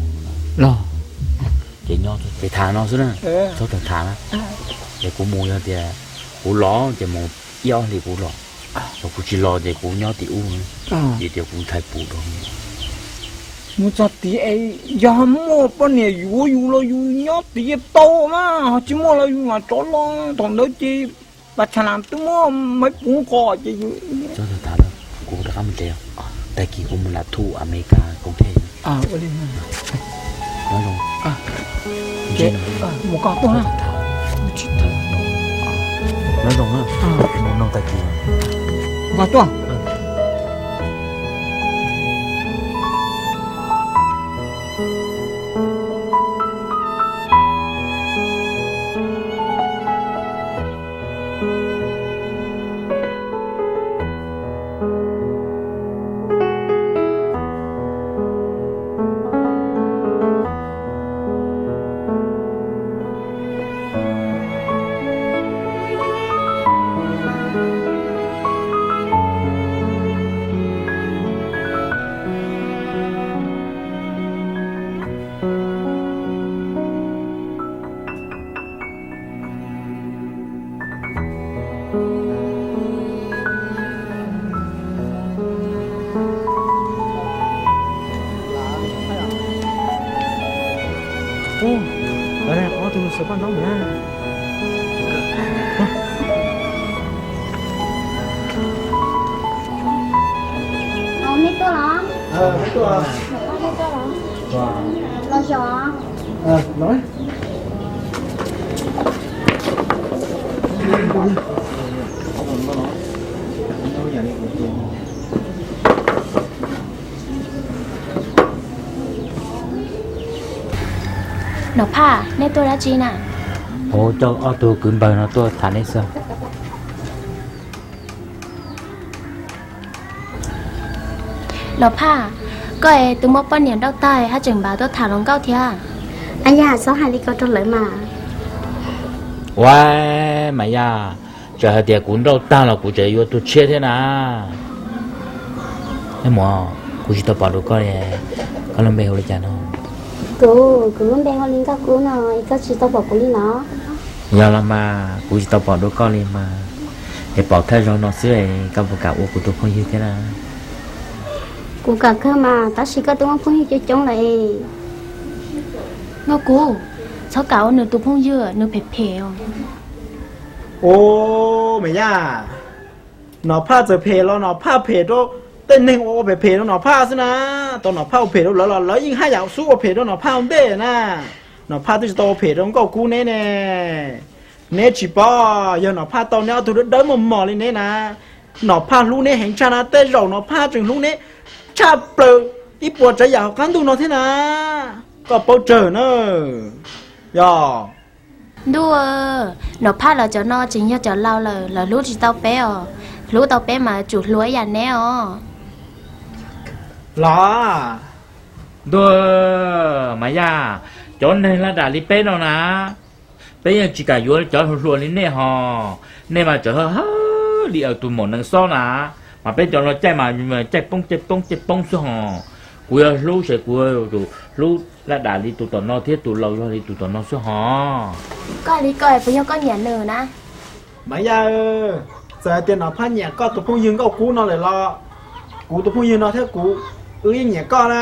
Ces nyob pem tham no xwb na, txhob tham tham na. Ces kuv mus yog tias kuv los ces mus ib ob hlis kuv los, yog kuv tsis los ces kuv nyob tim ub, vim tias kuv ntshai puv dhau. Mus txog tid es yog muaj poj niam yuav yus los yus nyob tid tau mas, ho tsis muaj los yus mam rov los. Thaum ntawd ces pas tshav lam twb muab Maiv Puv nqos ces yus... Txhob tham tham lawm, kuv rov qab mus tsev. Tag kis kuv mus lam Thuj Amelikas Koom Thej. Nyob zoo. Mus koj tuaj na. Nyob zoo na, mus noog tag kis. Mus koj tuaj. Ub, lawv ob tug sawv paj ntaub na. Nej tuaj los? Los zov. Nom Phaj, nej tuaj dab tsi na? Kuv coj ob tug kwv npawg no tuaj tham nej xwb. Nom Phaj, koj es twb muaj poj niam nrauj tag haj tseem npaj tuaj tham hluas nkauj thiab? Mas Yaj, txhob hais li ko rau lawv mas. Ua, Mas Yaj, txawm hais tias kuv nrauj tag los kuv tseem yuav tus tshiab thiab na. Muam, kuv tsis tau pom dua koj li, koj lub npe hu li cas no? Kuv, kuv lub npe hu li Nkauj Kub no, es koj tsis tau pom kuv li no? Yog los mas kuv tsis tau pom dua koj li mas, es pom thawj zaug no xwb es koj puas kam ua kuv tus phooj ywg thiab na? Kuv kam kawg mas, tab sis koj twb muaj phooj ywg coob coob lawm. Nkauj Kub, txhob kam ua nws tus phooj ywg, nws phem phem os. Ua, Mas Yaj, Nom Phaj txawm phem los Nom Phaj phem rau tej neeg uas ua phem phem rau Nom Phaj xwb na. Tau Nom Phaj ua phem rau lawv los lawv yeej haj yam xub ua phem rau Nom Phaj ua ntej na. Nom Phaj twb tsis tau ua phem rau Nkauj Kub neb ne. Neb tsis paub, yog Nom Phaj tau neb ob tug dawb dawb mos mos li neb na, Nom Phaj hlub neb heev tshaj na, tej zaum Nom Phaj tseem hlub neb tshaj plaws ib puas tsav yam hauv qab ntuj no thiab na. Koj paub tsawg na. Yog. Ntuj, Nom Phaj lawv cov no tseem yog cov laus lawm, lawv hlub tsis tau peb os. Hlub tau peb mas tsum hluas ib yam neb os. Los, ntuj, Mas Yaj, cov neeg laj dam li peb no na, peb yeej tsis kam yuav cov hluas hluas li nej ho. Nej mas tseem hawj hawj li tus maum nees xob na, mas peb cov no caij mas caij poob caij poob caij poob xwb ho. Kuv yog hlub ces kuv hlub laj dam li tus tom no thiab tus laus yog li tus tom no xwb ho. Koj hais li ko puas yog koj nyiam nws na? Mas Yaj, txawm hais tias Nom Phaj nyiam koj tus phooj ywg Nkauj Kub no lawm los kuv tus phooj ywg no thiab kuv, wb yeej nyiam koj na.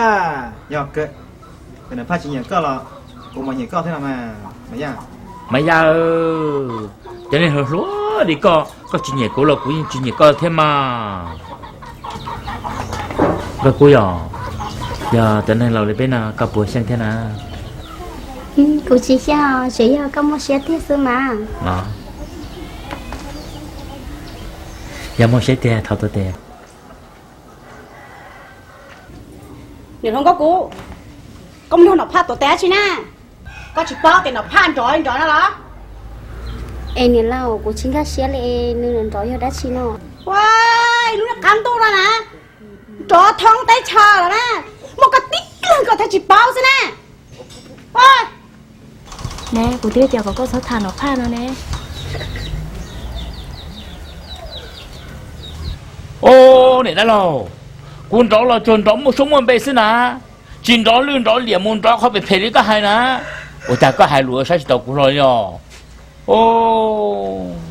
Yog, Nom Phaj tsis nyiam koj los kuv mas nyiam koj thiab no mas. Mas Yaj, cov neeg hluas hluas li koj, koj tsis nyiam kuv los kuv yeej tsis nyiam koj thiab mas. Nkauj Kub, yog, yog cov neeg laus li peb no koj puas xyeej thiab na? Kuv tsis xyeej, tsuas yog koj muaj siab tiag xwb mas. Yog muaj siab tiag thov tuav tes. Niam hluas Nkauj Kub, koj mus nug Nom Phaj tuav tes dab tsi na? Koj tsis paub tias Nom Phaj nrov nrov no los? Es niam laus, kuv tsis nkag siab li, nws nrov yog dab tsi no? Ua, lub niag qab ntuj no na, nrov thoob teb chaws los na, muaj koj tib leeg koj thiaj tsis paub xwb na. Ne, kuv twb tias kom koj txhob tham Nom Phaj no ne. Os, niam dab laug, kuv nrov los tsuas nrov muaj suab muaj npe xwb na, tsis nrov lwj nrov liam mus nrov qhov phem phem li koj hais na. Ua cas koj hais lus saib tsis taus kuv hlo li os?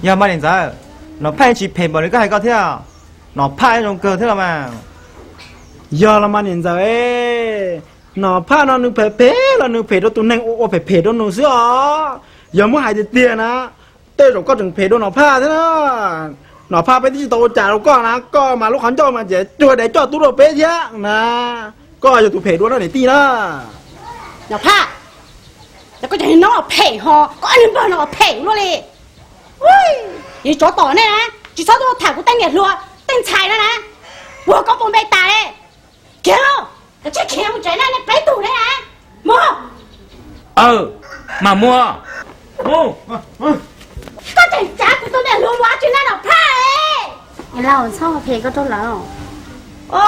Yog mas niam ntxawm, Nom Phaj tsis phem npaum li koj hais koj thiab. Nom Phaj zoo kawg thiab los mas. Yog los mas niam ntxawm, Nom Phaj no nws phem phem los nws phem rau tus neeg uas ua phem phem rau nws xwb os. Yog muab hais tiag tiag na, tej zaum koj tseem phem dua Nom Phaj thiab na. Nom Phaj peb twb tsis tau ua cas rau koj na, koj mas lub qhov ncauj mas ces cuag daim coj tub rau peb thiab na. Koj yog tus phem dua no niam tij na. Nom Phaj, ces koj cov niag no phem ho, koj ob niag npawg no phem luaj li. Yog tsov tom nej na, tsis txhob tuaj tham kuv tej niam hluas tej ntxhais no na, puag koj puas npe tas li. Khiav lauj, kav tsij khiav mus tsev na, nej peb tug ne na. Mus. Aw, mam mus. Koj tseem tsav kuv tus niam hluas mus dab tsi na Nom Phaj? Niam laus, txhob phem koj rau lawv. Ua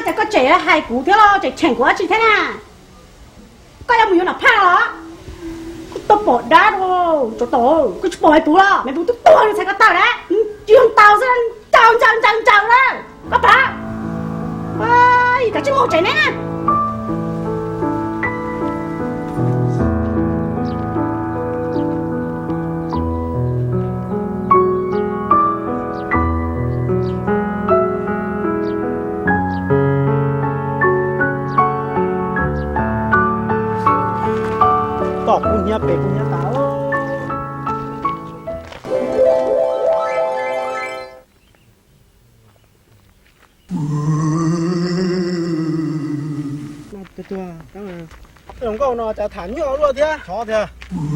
cas koj tseem hais kuv thiab los tseem cheem kuv dab tsi thiab na? Koj yuav mus yuav Nom Phaj los? Koj tau pom dab, tsov tom, koj tsis pom Maiv Puv los? Maiv Puv twb tuag nws txhais ko taw dab, nws yog ntaus xwb, ntaus ntaus ntaus ntaus na. Koj pom, kav tsij mus tsev ne. Tom kuv hnyiab pem kuv hnyiab tas. Nkauj no cas tham nyuaj luaj thiab.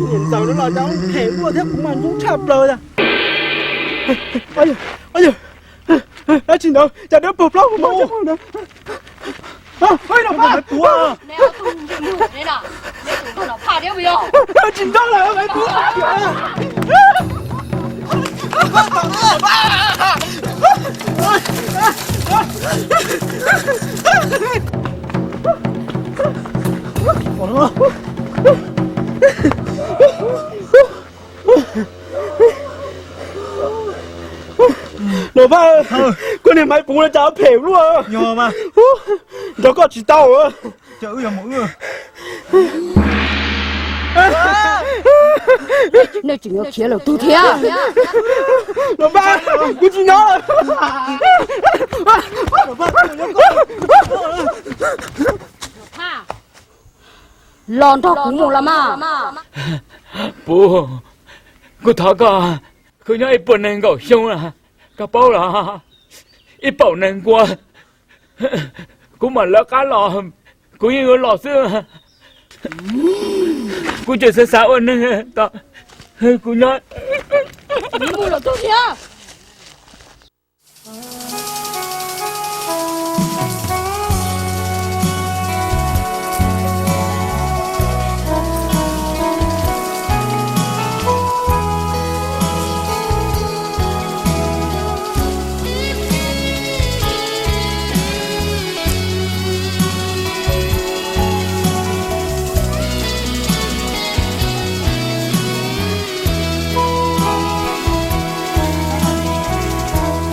Niam ntxawm no los cas phem luaj thiab, kuv mas ntub tshaj plaws. Dab tsi ntawd, cas dawb paug plaub mus mog. Tsis nrog lawm Maiv Puv. Los Paj, koj niag maiv puv no cas phem luaj. Nrog koj tsis tau. Nej tseem yuav khiav lawm tug thiab. Los Paj, kuv tsis nyob lawm. Los nrog kuv mus los mas. Puv, kuv thov koj, kuv nyob ib puas nees nkaum xyoo lawm, koj paub los? Ib paum nees nkaum, kuv mam lawv qab los, kuv yeej yuav los xwb. Kuv tseem xav xav ua neeg, kuv nyob.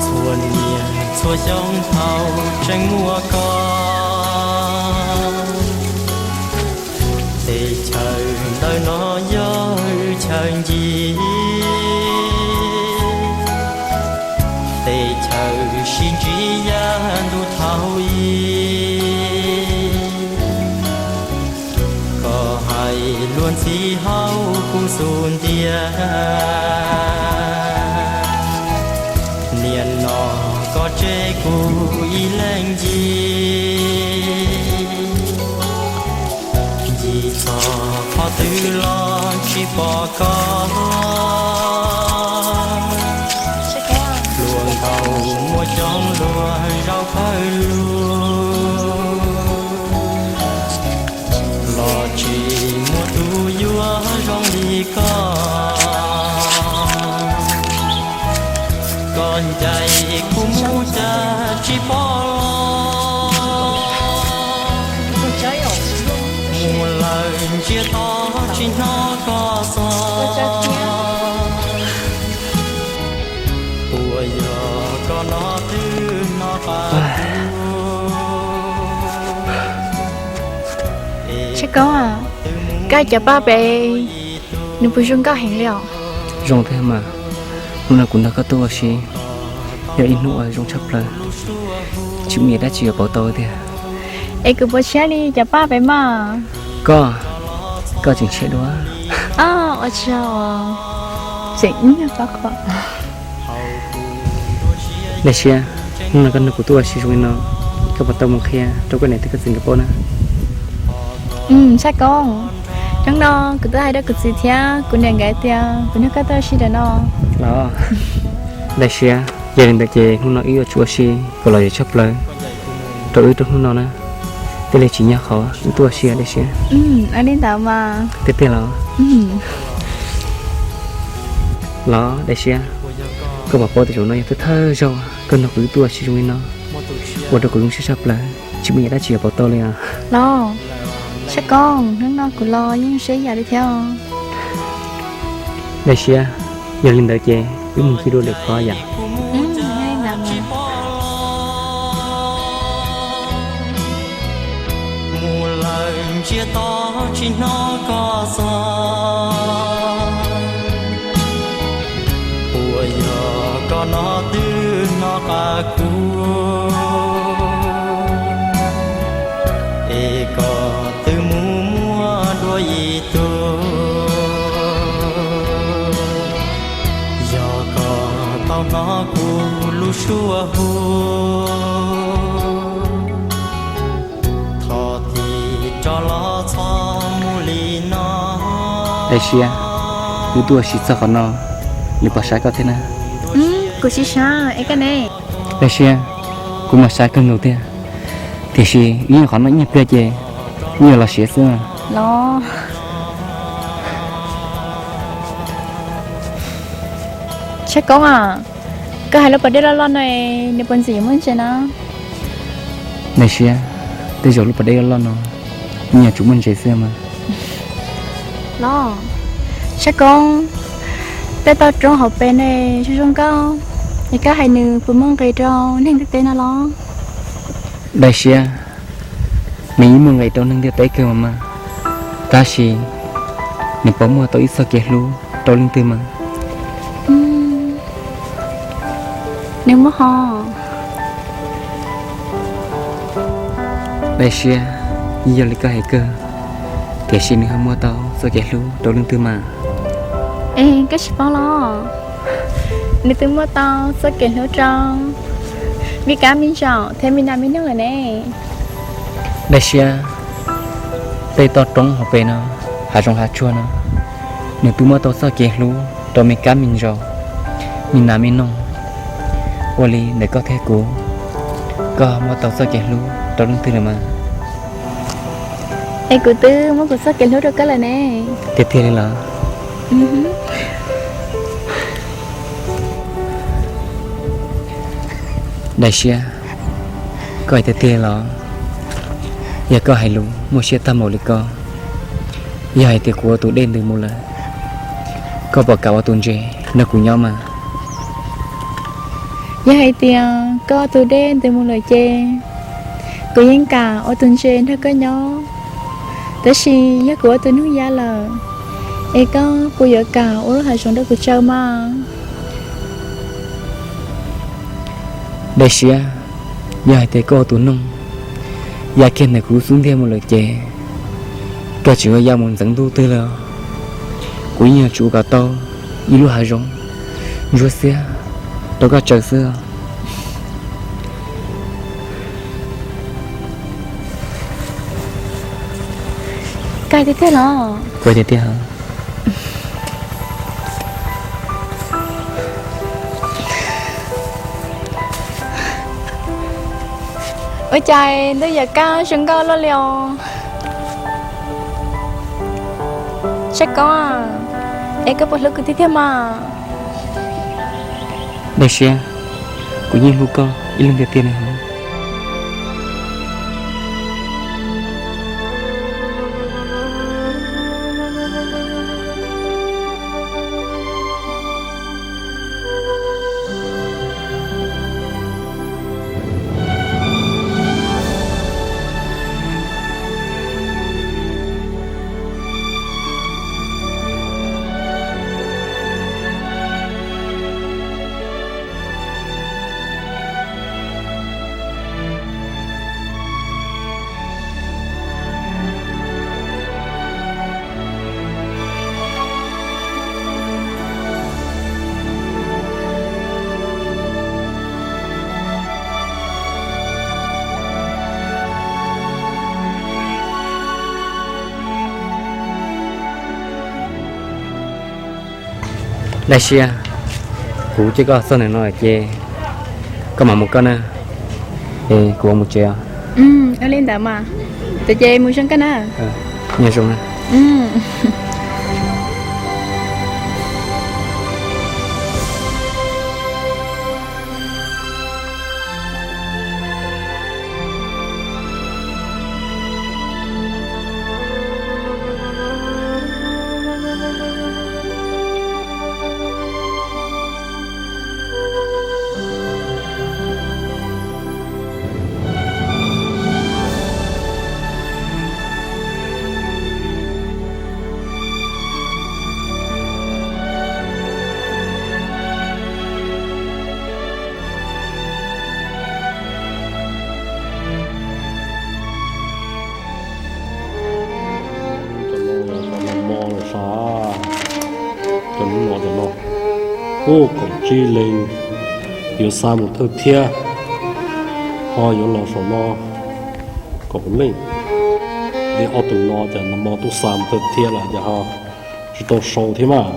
Txhua niaj txhua xyoo thaum tseem muaj koj, tej chaw ntawm no yog chaw ncig, tej chaw sib ntsib yav ntuj thaum ub. Koj hais luag ntxhi hauv kuv xub ntiag, niaj no koj tseg kuv ib leeg ncig. Ncig txog qhov twg los tsis pom koj, hluas nkauj muaj coob luag zaum pawg lug, los tsis muaj tus yuav zoo li koj. Koj ncaim kuv mus cas tsis pom los, mus lawm ntsiag to tsis hnov koj xov. Puas yog koj no twb hnov qab kuv? Tshaj Koob, koj cov paj pem nws puas zoo nkauj heev li os? Zoo tiag mas, hnub no kuv nrog koj tuaj ua si yog ib hnub uas zoo tshaj plaws, tsis muaj dab tsi yuav pauv tau tiag. Es kuv puas tshiab li cov paj pem mas? Koj, koj tseem tshiab dua. Ua tsaug, tseem ib nyuag pab qhuas. Dej Siab, hnub no koj nrog kuv tuaj ua si zoo li no, koj puas tau mus qhia rau koj niam thiab koj txiv nkawd paub na? Tshaj Koob, hnub no kuv twb hais rau kuv txiv thiab kuv niam nkawd tias kuv nrog koj tuaj ua si ntawm no. Los, Dej Siab, yog li ntawd ces hnub no wb yuav tsum ua si kom lom zem tshaj plaws rau wb rau hnub no na. Thiaj li tsim nyog qhov wb tuaj ua si, Dej Siab. Ua li ntawd mas. Tiag tiag los? Los, Dej Siab, koj puas paub tias zaum no yog thawj thawj zaug koj nrog kuv wb tuaj ua si zoo li no, ua rau kuv zoo siab tshaj plaws, tsis muaj yam dab tsi yuav pauv tau li os. Los, Tshaj Koob, hnub no kuv los yeej zoo siab ib yam li thiab. Dej Siab, yog li ntawd ces wb mus ncig dua lwm qhov yom. Mus lawm ntsiag to tsis hnov koj xov, puas yog koj no twb hnov qab kuv, es koj twb mus muaj dua ib tug, yog koj tau hnov kuv lub suab hu, thov txim rov los txhob mus li no. Dej Siab, wb tuaj ua si txog qhov no, nws puas saib koj thiab na? Kuv tsis saib, es koj ne? Dej Siab, kuv mas saib kawg nkaus tiag, tiam sis wb nyob qhov no ib nyuag pliag ces wb yuav los siav xwb. Los, Tshaj Koob a, koj hais lub pas dej loj loj no, nws puas ntxim yuav muaj ntses na? Dej Siab, tej zaum lub pas dej loj loj no nws yuav tsum muaj ntses xwb mas. Los, Tshaj Koob, tej toj roob hauv pes ne zoo zoo nkauj. Es koj hais nws puas muaj nqis rau neeg ntiaj teb no los? Daim siab, nws yeej muaj nqis rau neeg ntiaj teb kawg mas mas, tab sis nws puas muaj tau ib txoj kev hlub rau leej twg mas? Nws muaj ho. Daim siab, yeej yog li koj hais kawg, tiam sis nws ho muaj tau txoj kev hlub rau leej twg mas? Es koj tsis paub los? Nws twb muaj tau txoj kev hlub rau me kab me ntsaum thiab me nas me noog lawm ne. Daim siab, tej toj roob hauv pes no, hav zoov hav tsuag no, nws twb muaj tau txoj kev hlub rau me kab me ntsaum, me nas me noog. Ua li ntawm koj thiab kuv, koj muaj tau txoj kev hlub rau leej twg lawm mas? Es kuv twb muab kuv txoj kev hlub rau koj lawm ne. Tiag tiag li los? Daim siab, koj hais tiag tiag los? Yog koj hais lus muaj siab tag npaum li ko, yog hais tias kuv ua tus dej ntws mus lawm, koj puas kam ua tus ntses nrog kuv nyob mas? Yog hais tias koj ua tus dej ntws mus lawm ces kuv yeej kam ua tus ntses nrog koj nyob. Tab sis yog kuv ua tus noog ya lawm, es koj puas yuav kam ua lub hav zoov rau kuv tsaws mas? Daim siab, yog hais tias koj ua tus noog ya kiag ntawm kuv lub xub ntiag mus lawm ces koj tseem yuav ya mus ntxeev ntuj twg lawm. Kuv yeej yuav tsum ua kom tau ib lub hav zoov ntsuab xiab rau koj tsaws xwb. Koj hais tiag tiag los? Kuv hais tiag tiag. Ua cas ntuj yuav kaj zoo nkauj luaj li os? Saib koj, es koj puas hlub kuv tiag tiag mas? Daim siab, kuv yeej hlub koj ib leeg tiag tiag li os. Daim siab, kuv coj koj txog ntawm no ces koj mam mus koj na, es kuv mus tsev os. Ua li ntawd mas, ces mus zoo koj na. Nyob zoo na. Cov no cov nag hmo lawm sav, cov no cov no, ub, kaum tsib leeg yuav xa mus thawj thiab, ho yuav los saum no kaum leej. Li ob tug no cas nag hmo twb xa mus thawj thiab lawm cas ho tsis tau sau thiab mas.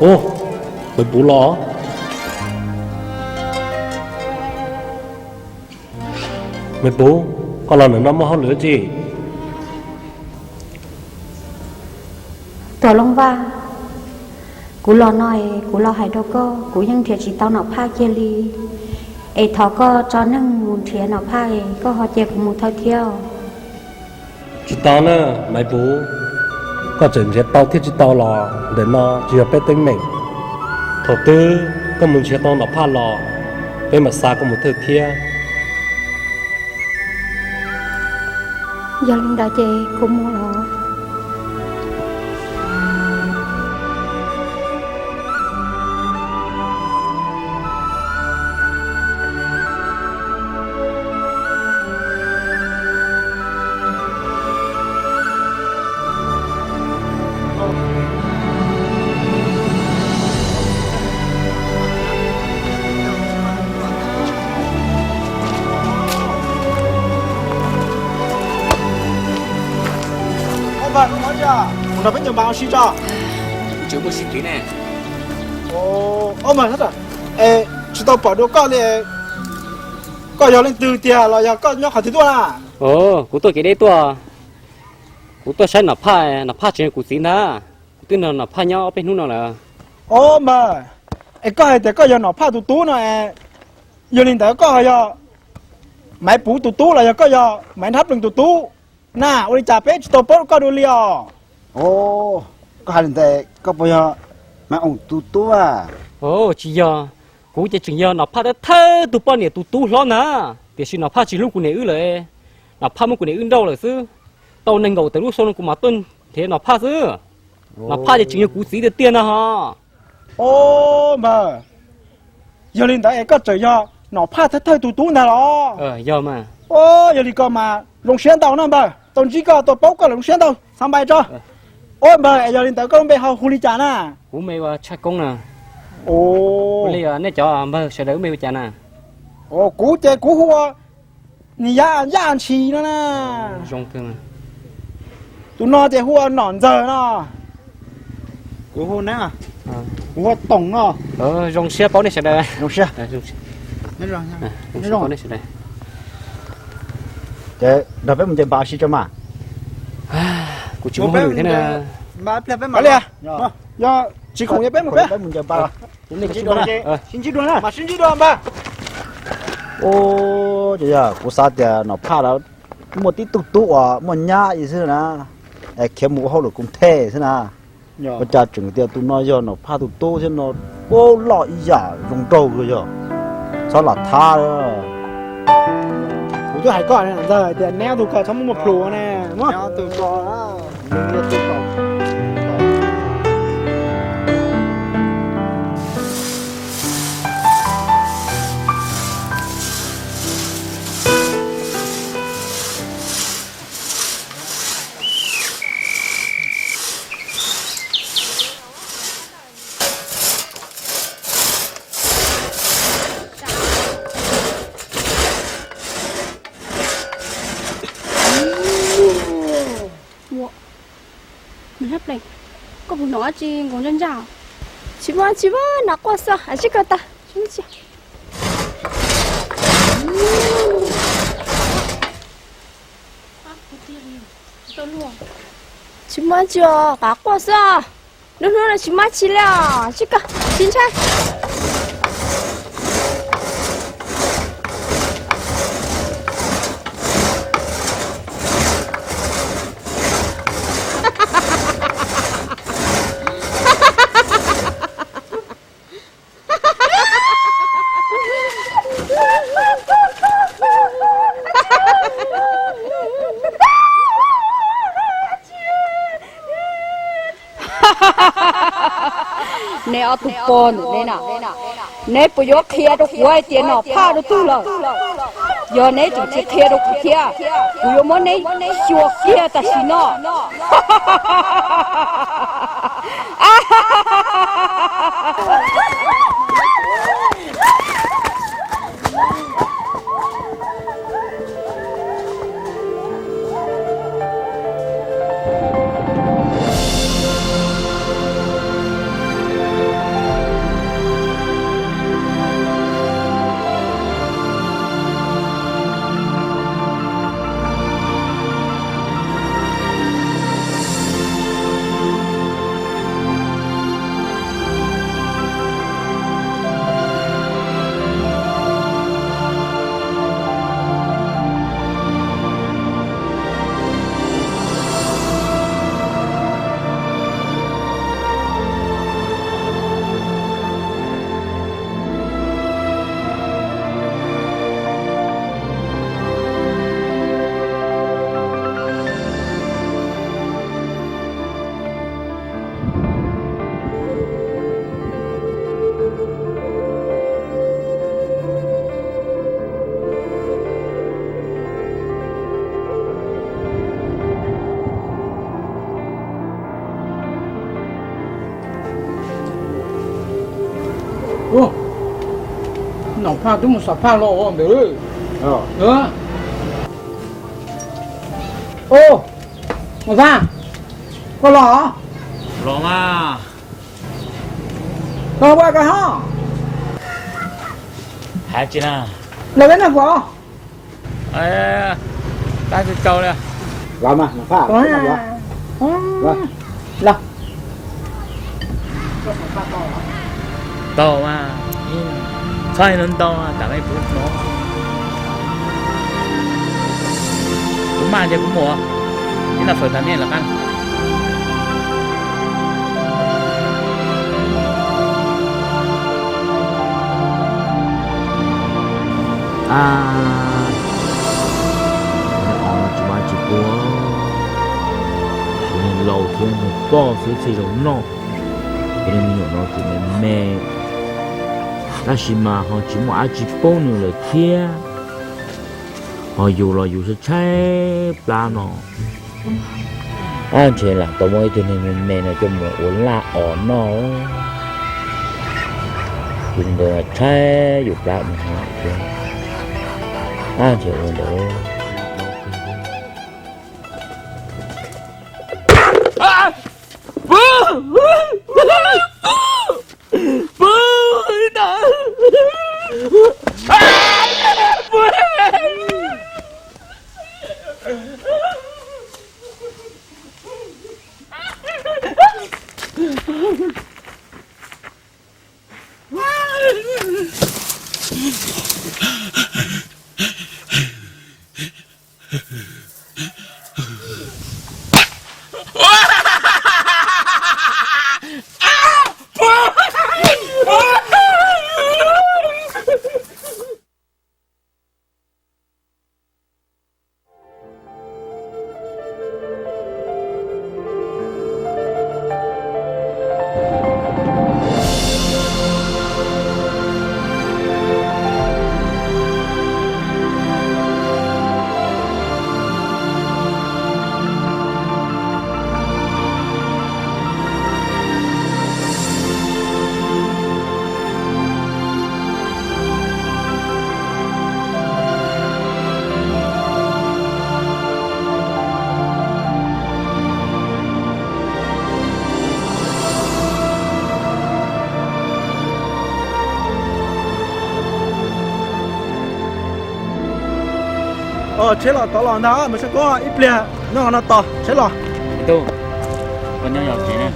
Ub, me puv los? Me puv, koj los ntawm no muaj hauj lwm tsi? Tuam Looj Vaj, kuv los no es kuv los hais rau koj, kuv yeej nrhiav tsis tau Nom Phaj kiag li. Es thov koj tso neeg mus nrhiav Nom Phaj es koj ho cia kuv mus thawj thiab os. Tsis tau na, Maiv Puv. Koj txawm nrhiav tau thiab tsis tau los ntawm no tsis yog peb teeb meem. Thaum twg koj mus nrhiav tau Nom Phaj los, peb mam xa koj mus thawj thiab. Yog li ntawd ces kuv mus los. Mus nrog peb cov npas ua si tso. Kuv tsis muaj sib txiv ne. Ua mas, es tsis tau pom dua koj li. Koj yog leej twg tiag los yog koj nyob qhov twg tuaj na? Kuv tuaj kev deb tuaj. Kuv tuaj saib Nom Phaj, Nom Phaj tseem yog kuv txiv ntag. Kuv twb nrog Nom Phaj nyob ob peb hnub no lawm. Ua mas, es koj hais tias koj yog Nom Phaj tus tub no es, yog li ntawd koj ho yog Maiv Puv tus tub los yog koj yog Maiv Nrhab Plees tus tub na? Ua li cas peb tsis tau paub koj dua li os? Koj hais li ntawd koj puas yog Maiv Oos tus tub a? Tsis yog, kuv ces tseem yog Nom Phaj thawj thawj tus poj niam tus tub hlob ntag, tiam sis Nom Phaj tsis hlub kuv niam wb lawm. Nom Phaj muab kuv niam wb nrauj lawm xwb, tau nees nkaum tawm lub xyoo no kuv mam tuaj nrhiav Nom Phaj xwb. Nom Phaj ces tseem yog kuv txiv tiag tiag na ho. Ua mas, yog li ntawd es koj tseem yog Nom Phaj thawj thawj tus tub ntag los? Yog li ko mas zoo siab ntau na npawg, tau ntsib koj tau paub koj lawm zoo siab ntau, xav npais tso. Ua npawg, es yog li ntawd koj lub npe ho hu li cas na? Kuv npe ua Tshaj Koob na. Li nej cov npawg sawv daws lub npe hu cas na? Kuv ces kuv hu ua Nis Yaj Ntshis no na. Tus no ces hu ua Nom Ntxawg no. Kuv hu Neeb, kuv hu ua Toom no. Zoo siab paub nej sawv daws. Ces nrog peb mus ncaws npas ua si tso mas. Kuv tsis muaj hauj lwm thiab na. Yog tsis khoom ces peb mus peb. Sib ntsib dua, mas sib ntsib dua npawg. Ua, ces yog kuv xav tias Nom Phaj lawv muaj tib tug tub uas muaj nyab ib xwb na, es khiav mus ua hauj lwm koom thej xwb na. Ua cas tseem tias tus no yog Nom Phaj tus tub thiab no, ua loj ib yam zoo nraug yog. Txhob lam thab. Kuv twb hais koj ntag tias neb ob tug ko txhob muaj plhus ne. Koj puas hnov tsi nkaus ntsaj ntsaj? Tsis muaj tsi, muab nas quaj xwb, sib kawg tag. Tsis muaj tsi os, qav quaj xwb. Lub hnub no tsis muaj tsi li os, sib kawg sib ntshai. Neb ob tug pog ntawm neb na, neb puas yuav qhia rau kuv hais tias Nom Phaj rau twg lawm? Yog neb tseem tsis qhia rau kuv thiab, kuv yuav muab neb xyuas kiag tam sim no. Ub, Nom Phaj twb mus xam phaj los ntawd. Ub, Nom Phaj, koj los? Los mas. Koj ua koj ho. Hais tsis na. Los peb noj kuv. Tab sis tsau li. Los mas Nom Phaj, los. Los. Tau mas, txhob hais ntau, tam me kuv hnov. Kuv maj ces kuv mus, ib noj fawm tas nej lawm qab. A, o no tsis mas tsis puag, kuv niag laus thiab niag poj xwb txhij zoo noj, kuv niag me nyuam no tseem me me, tab sis mas ho tsis muaj dab tsi poob nws lawm thiab. Ho yus los yus tshaib tshaib plab no, ab ntshe lam tau muab ib tug niag me me no coj mus ua laj os noj. Yus ntawd tshaib yus plab mus thiab, ab ntshe ua ntawd. Tsheb los tod los ntag, mus saib koj ib pliag nyob no tos tsheb los. Tub, koj nyob yos tsev na,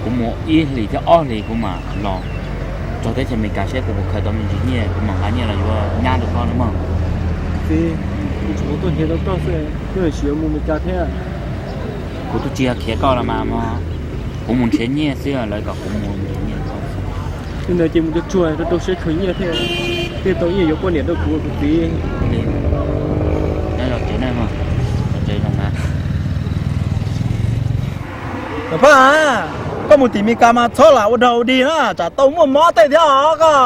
kuv mus ib hlis thiab ob hlis kuv mam los txog teb chaws Amelikas seb kuv puas khaws tau me ntsis nyiaj kuv mam nqa nyiaj los yuav nyab rau koj nawb mog. Txiv, kuv tsuas tuaj nrhiav tau koj xwb, koj siv mus Amelikas thiab. Kuv twb tsis yog khiav koj los mas mog, kuv mus nrhiav nyiaj xwb, lawv kom kuv mus nrhiav nyiaj rau koj xwb. Li ntawd ces mus tsuag tsuag rau rau siab khaws nyiaj thiaj, thiaj tau nyiaj yuav poj niam rau kuv tus txiv. Nyob zoo tsev na mog, tsev zoo na. Nom Phaj, koj mus tim Amelikas mas txhob lam ua dog ua dig na, tsam tau muaj mob tej thiab os koj.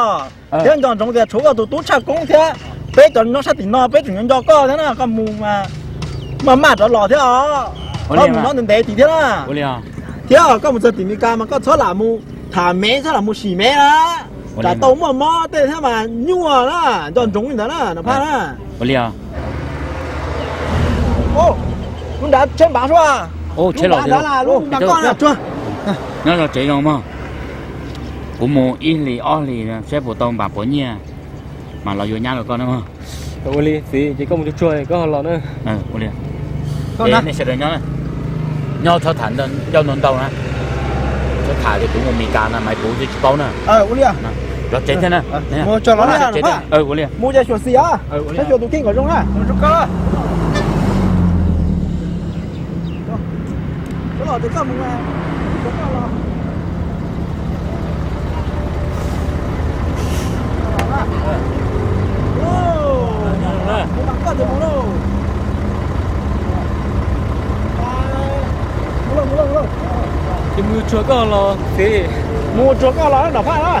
Thiab nco ntsoov tias tshuav koj tus tub tshaj koob thiab, peb cov nyob sab tim no peb tseem nco nco koj thiab na, koj mus mas maj maj rov los thiab os. Koj mus nyob ntev ntev tim thiab na. Thiab koj mus txog tim Amelikas mas koj txhob lam mus tham mev, txhob lam mus sim mev na, tsam tau muaj mob tej thiab mas nyuaj na, nco ntsoov li ntawd na Nom Phaj na. Lub nrad tsheb npav sua, lub nrad nrad lub nrad koj na. Nyob zoo tsev zoo mog, kuv mus ib hlis ob hlis saib puas tau npam puas nyiaj mas los yuav nyab rau koj na mog. Ua li txiv, ces koj mus tsuag tsuag koj ho los na. Ua li. Nej sawv daws nyob, nyob txhob tham ncauj ntau ntau na, txhob tham tias kuv mus Amelikas na mas kuv twb tsis paub na. Ua li. Los tsev thiab na. Ua li. Mus ces xyuam xim os, saib xyuas tus kheej kom zoo na. Ces mus tsuag koj los txiv. Mus tsuag koj los Nom Phaj na.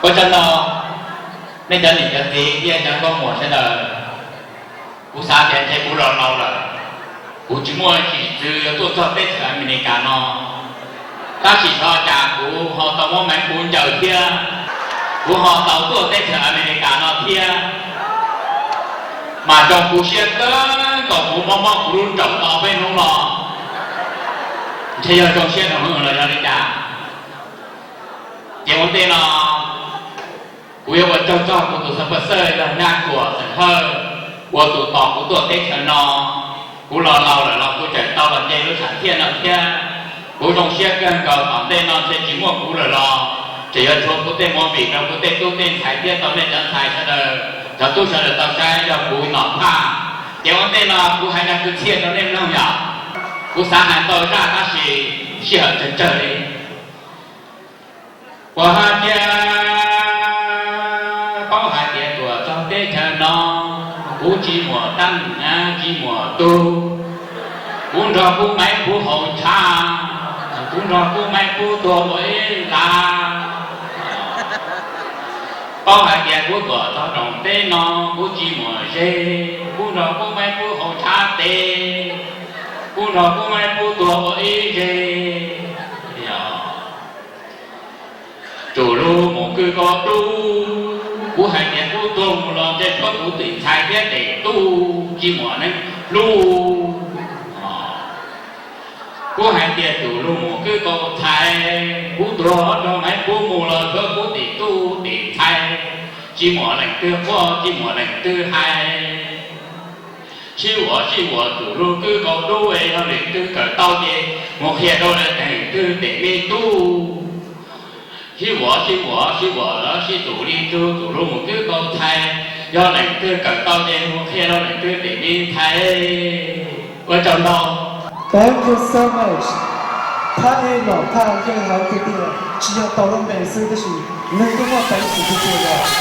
Ua tsaug ntau, nej cov niam cov txiv thiab cov nkauj muam sawv daws. Kuv xav tias ntshe kuv los laus lawm, kuv tsis muaj sim txwv yuav tuaj txog teb chaws Amelikas no. Tab sis xyov cas kuv ho tau muab Maiv Puv ncaws thiab, kuv ho tau tuaj teb chaws Amelikas no thiab. Mas zoo kuv siab kawg nkaus kuv mob mob kuv lub nraum tau peb hnub no. Ntshe yog zoo siab rau hnub los yog li cas. Ces ua ntej no kuv yuav ua tsaug txog kuv tus sponsor yog Naj Kuam Xeem Hawj, ua tus tos kuv tuaj teb chaws no. Kuv los laus lawm los kuv tseem tau los nce lub sam thiaj no thiab. Kuv zoo siab kawg nkaus, tom ntej no ntshe tsis muaj kuv lawm los tseem yuav tshuav kuv tej movie rau kuv tej tub tej ntxhais thiab rau nej cov ntxhais sawv daws, cov tub sawv daws tau saib yog kuv nom phaj. Ces ua ntej no kuv hais zaj kwv txhiaj rau nej mloog yom. Kuv xav hais ntau zaj tab sis sij hawm tsawg tsawg li. Puas hais tias, paub hais tias tuaj txog teb chaws no, kuv tsis muaj tab nab tsis muaj tug, kuv nrog kuv Maiv Puv haus ntshav, kuv nrog kuv Maiv Puv tuag ua ib lab. Paub hais tias kuv tuaj txog nroog teb no, kuv tsis muaj ze, kuv nrog kuv Maiv Puv haus ntshav tes, kuv nrog kuv Maiv Puv tuag ua ib ze. Yog Tsum lug mus kwj kaus dub, kuv hais tias kuv tuag mus los ntshe tshuav kuv tim ntxhais thiab tim tub, tsis muaj neeg hlub. Kuv hais tias tsum lug mus kwj kaus txhais, kuv tuag nrog Maiv Puv mus los tshuav kuv tim tub tim ntxhais, tsis muaj leej twg quaj tsis muaj leej twg hais. Sib vuam sib vuam tsum lug kwj kaus dub, yog leej twg kawm tau ces mus qhia rau leej twg tej me tub. Sib vuam sib vuam sib vuam sib tus li tsug, tsum lug mus kwj kaus txhais, yog leej twg kawm tau ces mus qhia rau leej twg tej me ntxhais. Ua tsaug ntau. Thank you so much. Phaj ej nom phaj yeej hais tiag tiag, tsis yog tau lub npe xwb tab sis nws yeej muaj peev xwm tiag tiag os.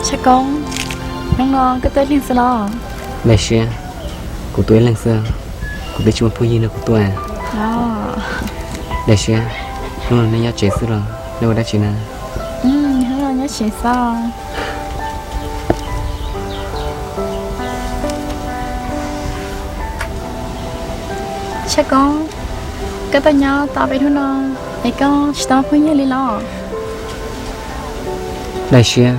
Tshaj Koob, hnub no koj tuaj ib leeg xwb los? Daim siab, kuv tuaj ib leeg xwb, kuv twb tsis muaj phooj ywg nrog kuv tuaj. Daim siab, hnub no nej nyob tsev xwb los nej ua dab tsi na? Hnub no nyob tsev xwb. Tshaj Koob, koj tuaj nyob tau peb hnub no es koj tsis tau phooj ywg li los? Daim siab,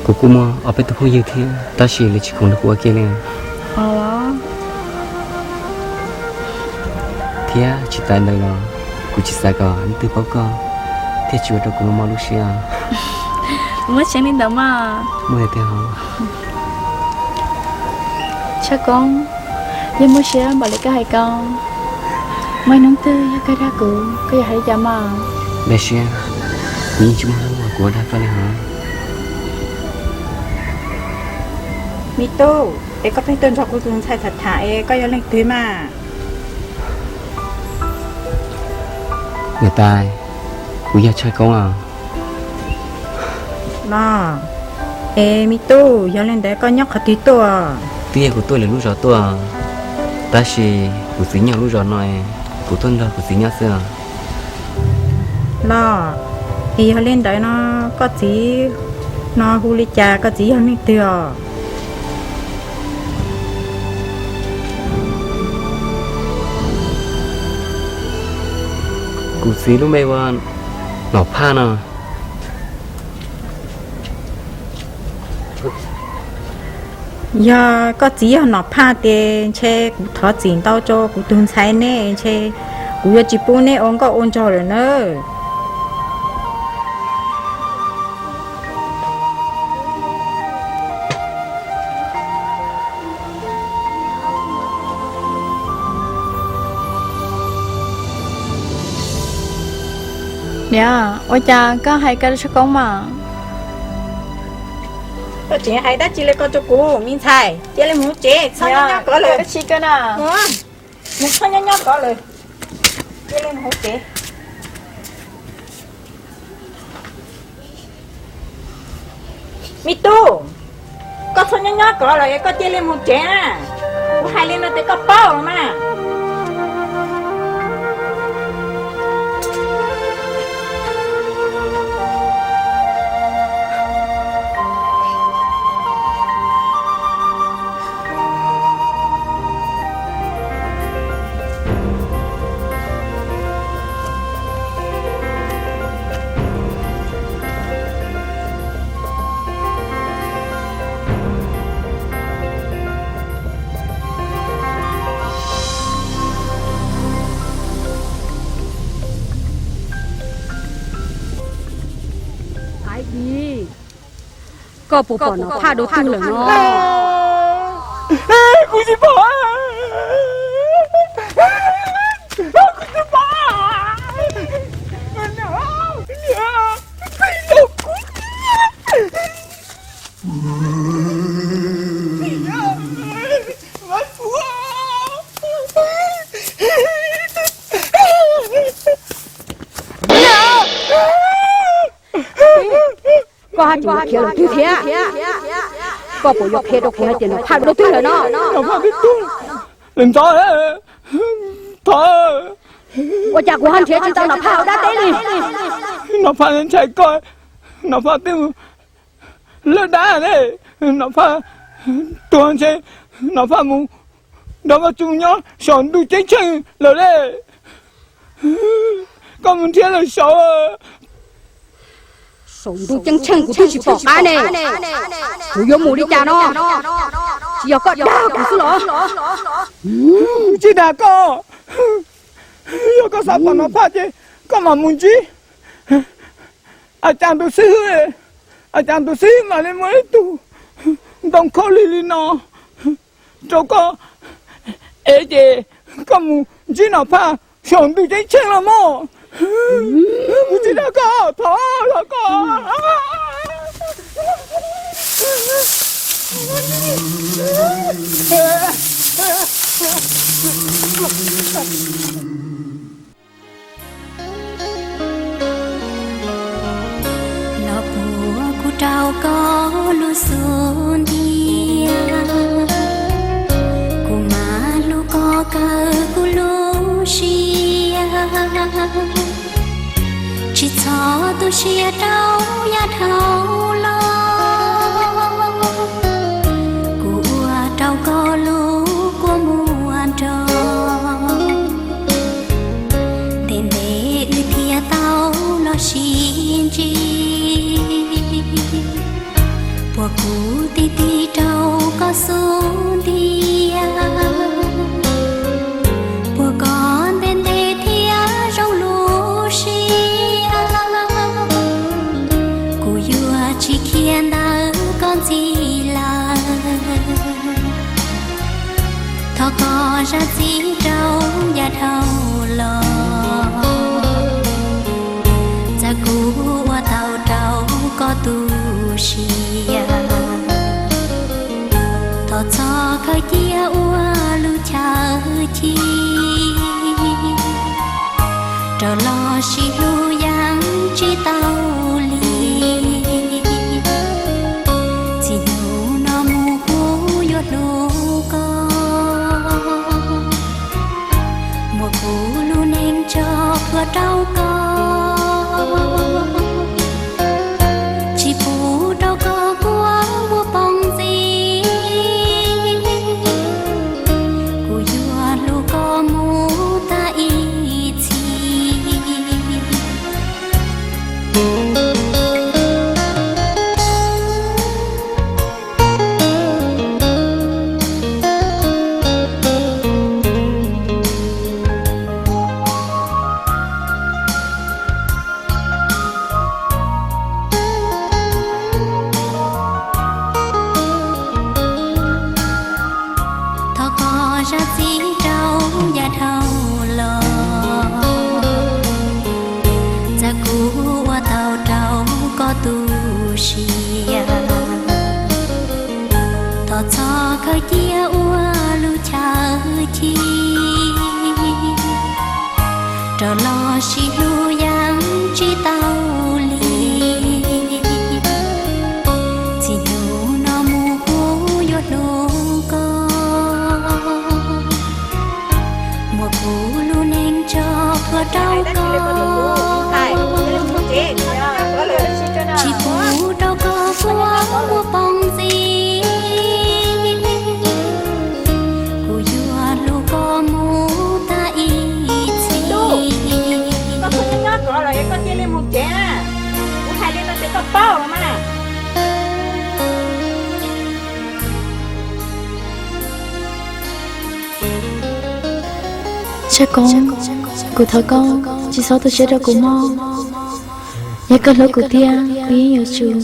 kuv kuj muaj ob peb tug phooj ywg thiab tab sis lawv tsis khoom nrog kuv ua ke li. Thiab tsis tas ntawd los kuv tsis xav kom leej twg paub koj thiaj tsis ua rau kuv mob mob lub siab. Kuv muaj tseeb li ntawd mas. Muaj tiag tiag. Tshaj Koob, yog muaj siab npaum li koj hais ko, muaj ib hnub twg yog koj dag kuv, koj yuav hais li cas mas? Daim siab, kuv yeej tsis muaj hnub uas kuv dag koj li hos. Me tub, es koj pheej tuaj nrog kuv tus ntxhais tham tham es koj yog leej twg mas? Niam tais, kuv yog Tshaj Koob os. Los, es me tub, yog li ntawd koj nyob qhov twg tuaj? Twb yog kuv tuaj lwm lub zos tuaj, tab sis kuv txiv nyob lub zos no, kuv tuaj nrog kuv txiv nyob xwb os. Los, es yog li ntawd no koj txiv no hu li cas, koj txiv yog leej twg os? Kuv txiv lub npe ua Nom Phaj no. Yog koj txiv yog Nom Phaj ces ntshe kuv thov txim ntau rau kuv tus ntxhais ne, ntshe Kuv yuav tsis pub neb ua nkauj ua nraug lawm nawb. Niam, ua cas koj hais koj tshaj koob mas? Koj tseem hais dab tsi li ko rau kuv, me ntxhais? Cia li mus tsev, txhob nyob nyob kov lawm. Mus txhob nyob nyob kov lawm. Cia li mus tsev. Me tub, koj txhob nyob nyob kov lawm, koj cia li mus tsev na. Kuv hais li no ces koj paub los mas. Koj puas pom Nom Phaj dua twg lawm no? Kuv tsis pom, kuv tsis pom. Koj haj tseem yuav khiav lawm twg thiab? Koj puas yuav qhia rau kuv hais tias Nom Phaj dua twg lawm no? Nom Phaj twb tuag lawm ntxov. Thov, ua cas kuv ho nrhiav tsis tau Nom Phaj hauv dab teb li? Nom Phaj ntshai koj, Nom Phaj twb mus lawm dab ne. Nom Phaj tuag ntshe Nom Phaj mus nrog Vaj Tsum nyob saum ntuj ceeb tsheej lawm le. Koj mus nrhiav lawm saud. Saum ntuj ceeb tsheej kuv twb tsis pom qab ne, kuv yuav mus li cas no? Tsis yog koj dag kuv xwb los? Tsis dag koj, yog koj xav pom Nom Phaj ces koj mam mus ntsib A Cas tus xib hwb. A Cas tus xib hwb mam li muaj ib tug ntoo khaub lig li no rau koj ev ces koj mus ntsib Nom Phaj saum ntuj ceeb tsheej los mog. Kuv tsis dag koj, thov los koj. Los puas kuv rau koj lub xub ntiag, kuv mam hlub koj kawg kuv lub siab. Tsis txhob tu siab rau yav dhau los, kuv ua rau koj lub kua muag nrog. Ntev ntev wb thiaj tau los sib ntsib. Puas kuv tig tig rau koj xub ntiag? Puas koj ntev ntev thiaj zoo lub siab? Kuv yuav tsis khiav ntawm koj ntxiv lawm. Thov koj zam txim rau yav dhau los, txawm kuv ua tau rau koj tu siab. Thov txhob khaws cia ua lub chaw chim, rov los sib hlub yeej tsis tau li. Txij hnub no mus kuv yuav hlub koj, muab kuv lub neej tso plhuav rau koj, tsis pub rau koj Txhob khaws cia ua lub chaw chim, rov los sib hlub yeej tsis tau li. Txij hnub no mus kuv yuav hlub koj, muab kuv lub neej tso plhuav rau koj, tsis pub rau koj ua muaj poob ntxiv. Kuv yuav hlub koj mus tag ib txhis. Koj cia li mus tsev na, kuv hais li no ces koj paub los mas. Tshaj Koob, kuv thov koj tsis txhob tu siab rau kuv mog. Yog koj hlub kuv tiag, kuv yeej yuav tsum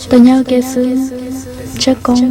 tau nyob ua ke xwb, Tshaj Koob.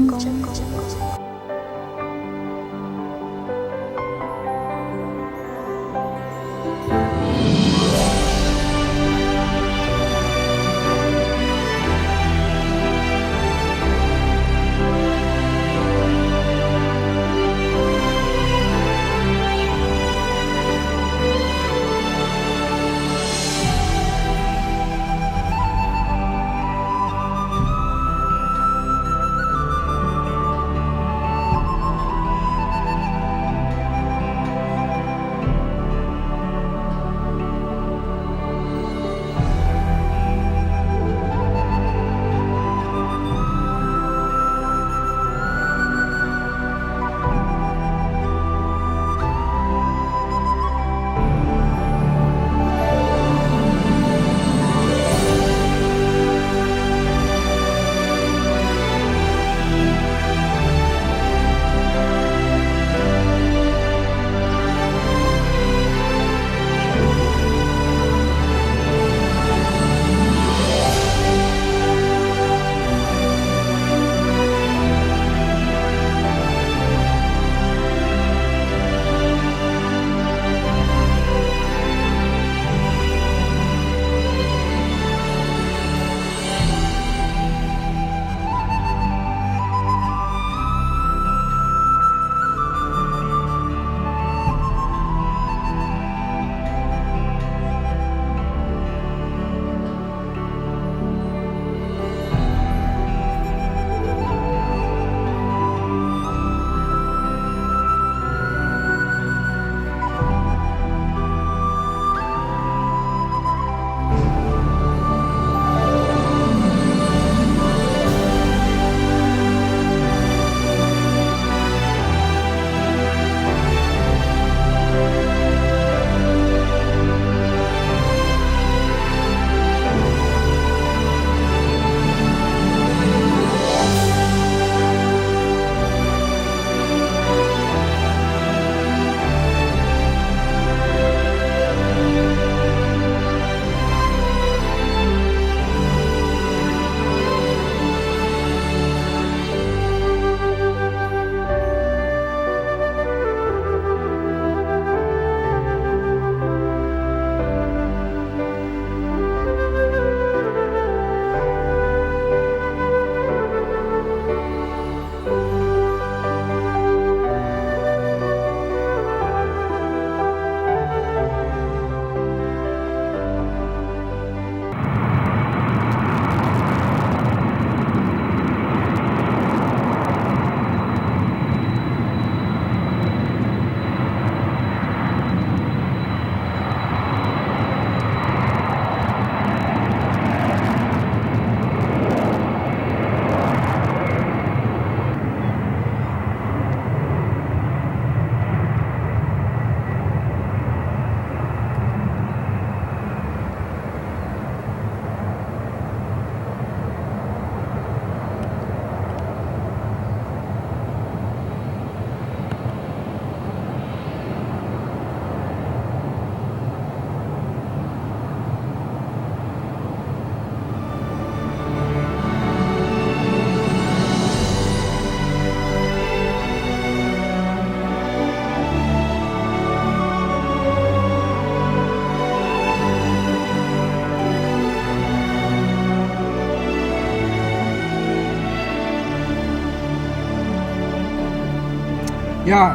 Yog,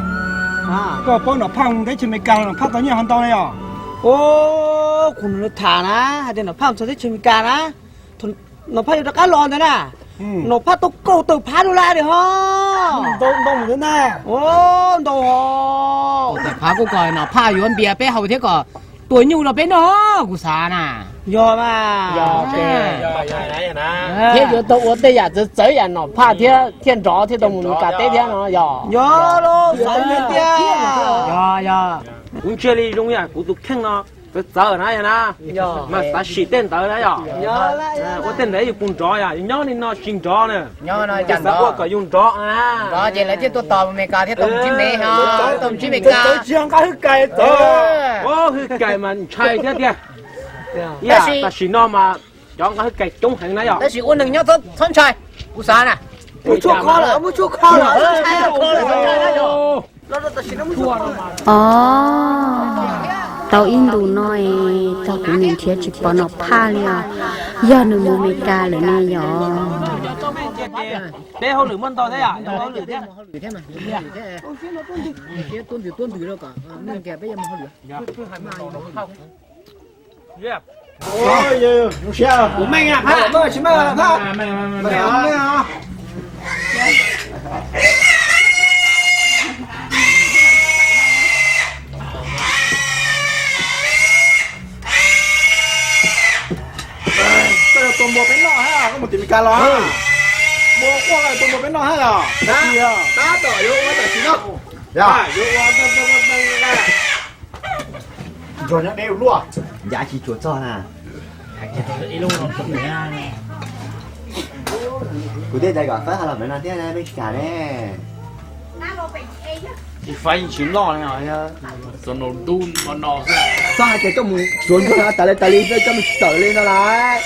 koj paub Nom Phaj mus teb chaws Amelikas los Nom Phaj tau nyiaj ho ntau na yog? Ua, kuv hnov lawv tham na, hais tias Nom Phaj mus txog teb chaws Amelikas na, Nom Phaj yuav rov qab los ntawd na. Nom Phaj tau kaum tawm phav dollar li ho. Ntau ntau thiab na. Ua, ntau ho. Kaum tawm phav kuj kom Nom Phaj yuav npias peb haus thiab kom tua nyuj rau peb noj, kuv xav na. Yog mas. Thiab yuav tau ua tej yam txawv txawv yam Nom Phaj thiab thiaj nrov thiaj tau mus Amelikas teb thiab no yog. Yog los xav tiag. Yog yog. Kuv ntsia li zoo yam kuv tus kheej no txawv txawv na yog na, mas xav sim tej ntawd na yog. Ua tej ntawd yus puas nrov yom, yus nyob li no tsis nrov na. Xav ua kom yus nrov na. Nrov ces lawv thiaj tuaj tos Amelikas thiab tau mus ntsib Amelikas, tau mus ntsib Amelikas. Txawv tsis nqa hwj kais txawv. Hwj kais mas ntshai thiab tiag. Tab sis tam sim no mas cov nqa hwj kais coob heev na yom. Tab sis ua neeg nyob txhob ntshai, kuv xav na. Muab tshuaj kho lawm, muab tshuaj kho lawm. Os, tau ib ntus no es tau kuv niam nrhiav tsis pom Nom Phaj li os. Yog nws mus Amelikas lawm ne yom? Peb hauj lwm muaj ntau thiab yom, hauj lwm thiab. Kuv meej, Phaj, meej tsis meej, Phaj? Koj yuav tua npua peb noj hab, koj mus tim Meskas los? Npua quaj, tua npua peb noj hab los? Tab tom yuav ua tam sim no. Nrog nyob deb luaj, ncav tsis tshua txog na. Kuv thiaj cais kom Fab ha los pem no thiab, peb tsis kam ne. Fab yeej tsis loj li, txog nraum ntuj no no xwb. Fab hais tias koj mus tsuav ntsuag tas li tas li, koj mus tsis tawm li no lawm.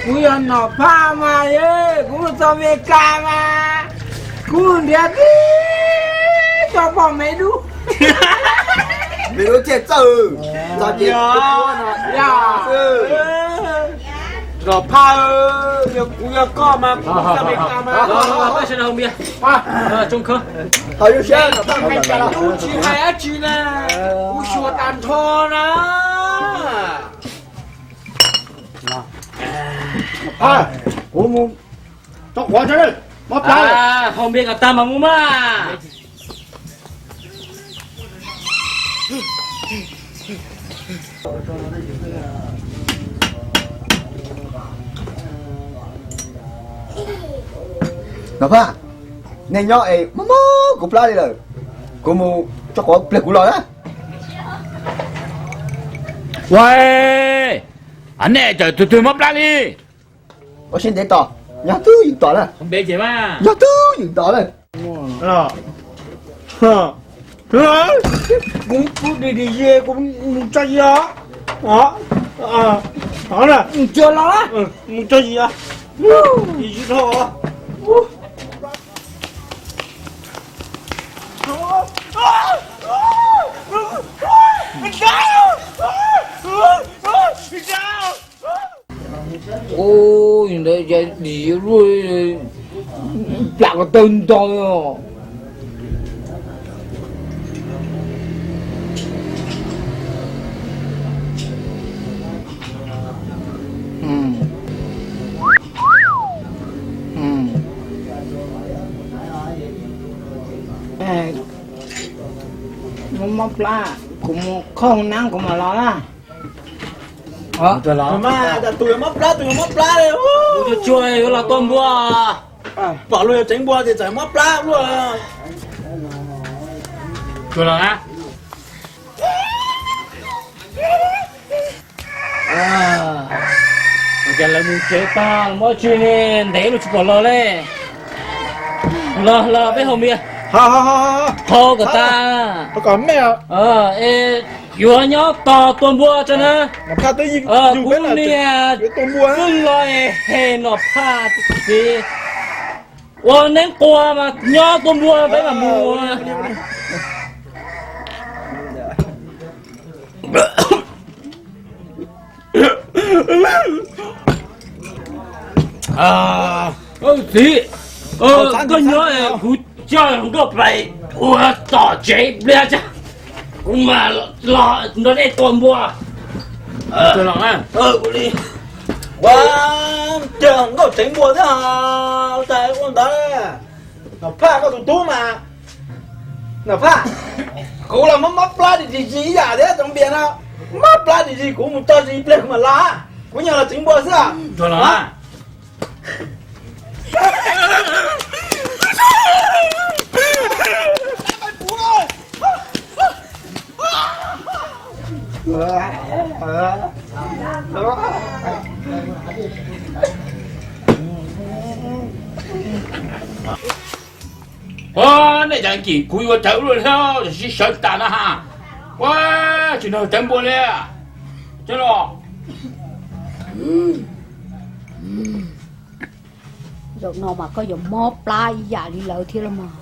Kuv yog Nom Phaj mas, kuv mus txog Meskas mas, kuv nrhiav tib co poj me dub. Me dub thiaj txawj, txog ces Nom Phaj, yog kuv yog koj mas kuv mus txog Meskas mas. Too khawb, hais dub tsis hais dab tsi na, kuv xyuas tag nrho na. Kuv mus tso quav tso, mob plab. Haus npias kom tag mas mus mas. Nom Phaj, nej nyob es mob mob kuv plab li lawm, kuv mus tso quav pliag kuv los na. Ua, nej cawm tus twg mob plab li? Ua siab ntev tos, nyob twj ywm tos na. Nyob twj ywm tos na. Kuv, kuv dim dim ze, kuv mus tso yas. Mus tso los, mus tso yas. Ua, ntawd dim luaj, plam ko taw ntau. Mob mob plab, kuv mus khob hauv nab kuv mam los na. Tus yuav mob plab, tus yuav mob plab li. Mus tsuag tsuag yuav los tua npua. Pom luag yuav tseev npua ces txawm mob plab luaj. Tsuag los na. Ces lawv mus tsev tag, mob tsi ne, ntev luaj tsis pom los li. Los los peb haus npias. Haus kom tag. Es yuav nyob tos tua npua tso na. Kuv niam twb los es hem Nom Phaj txiv ua neeb quas mas nyob tua npua peb mam mus. Txiv, Koj nyob kuv coj hluas nkauj pais ua tom tsev pliag tso, kuv mam los nrog nej tua npua. Ua cas hluas nkauj tsev npua thiab tas ua ntawd. Nom Phaj koj tus tub mas, Nom Phaj, kuv los mob mob plab dim dim zis ib yam thiab tsoom npias no, mob plab dim zis kuv mus tso zis ib pliag kuv mam los, kuv nyob los tsev npua xwb. Ua, nej cov kim kuv yuav tawv ua luaj li, tam sim sawv tas na ha. Ua, tsis nrog tawv npua li. Cov no, zaum no mas koj yuav mob plab ib yam li lawv thiab los mas.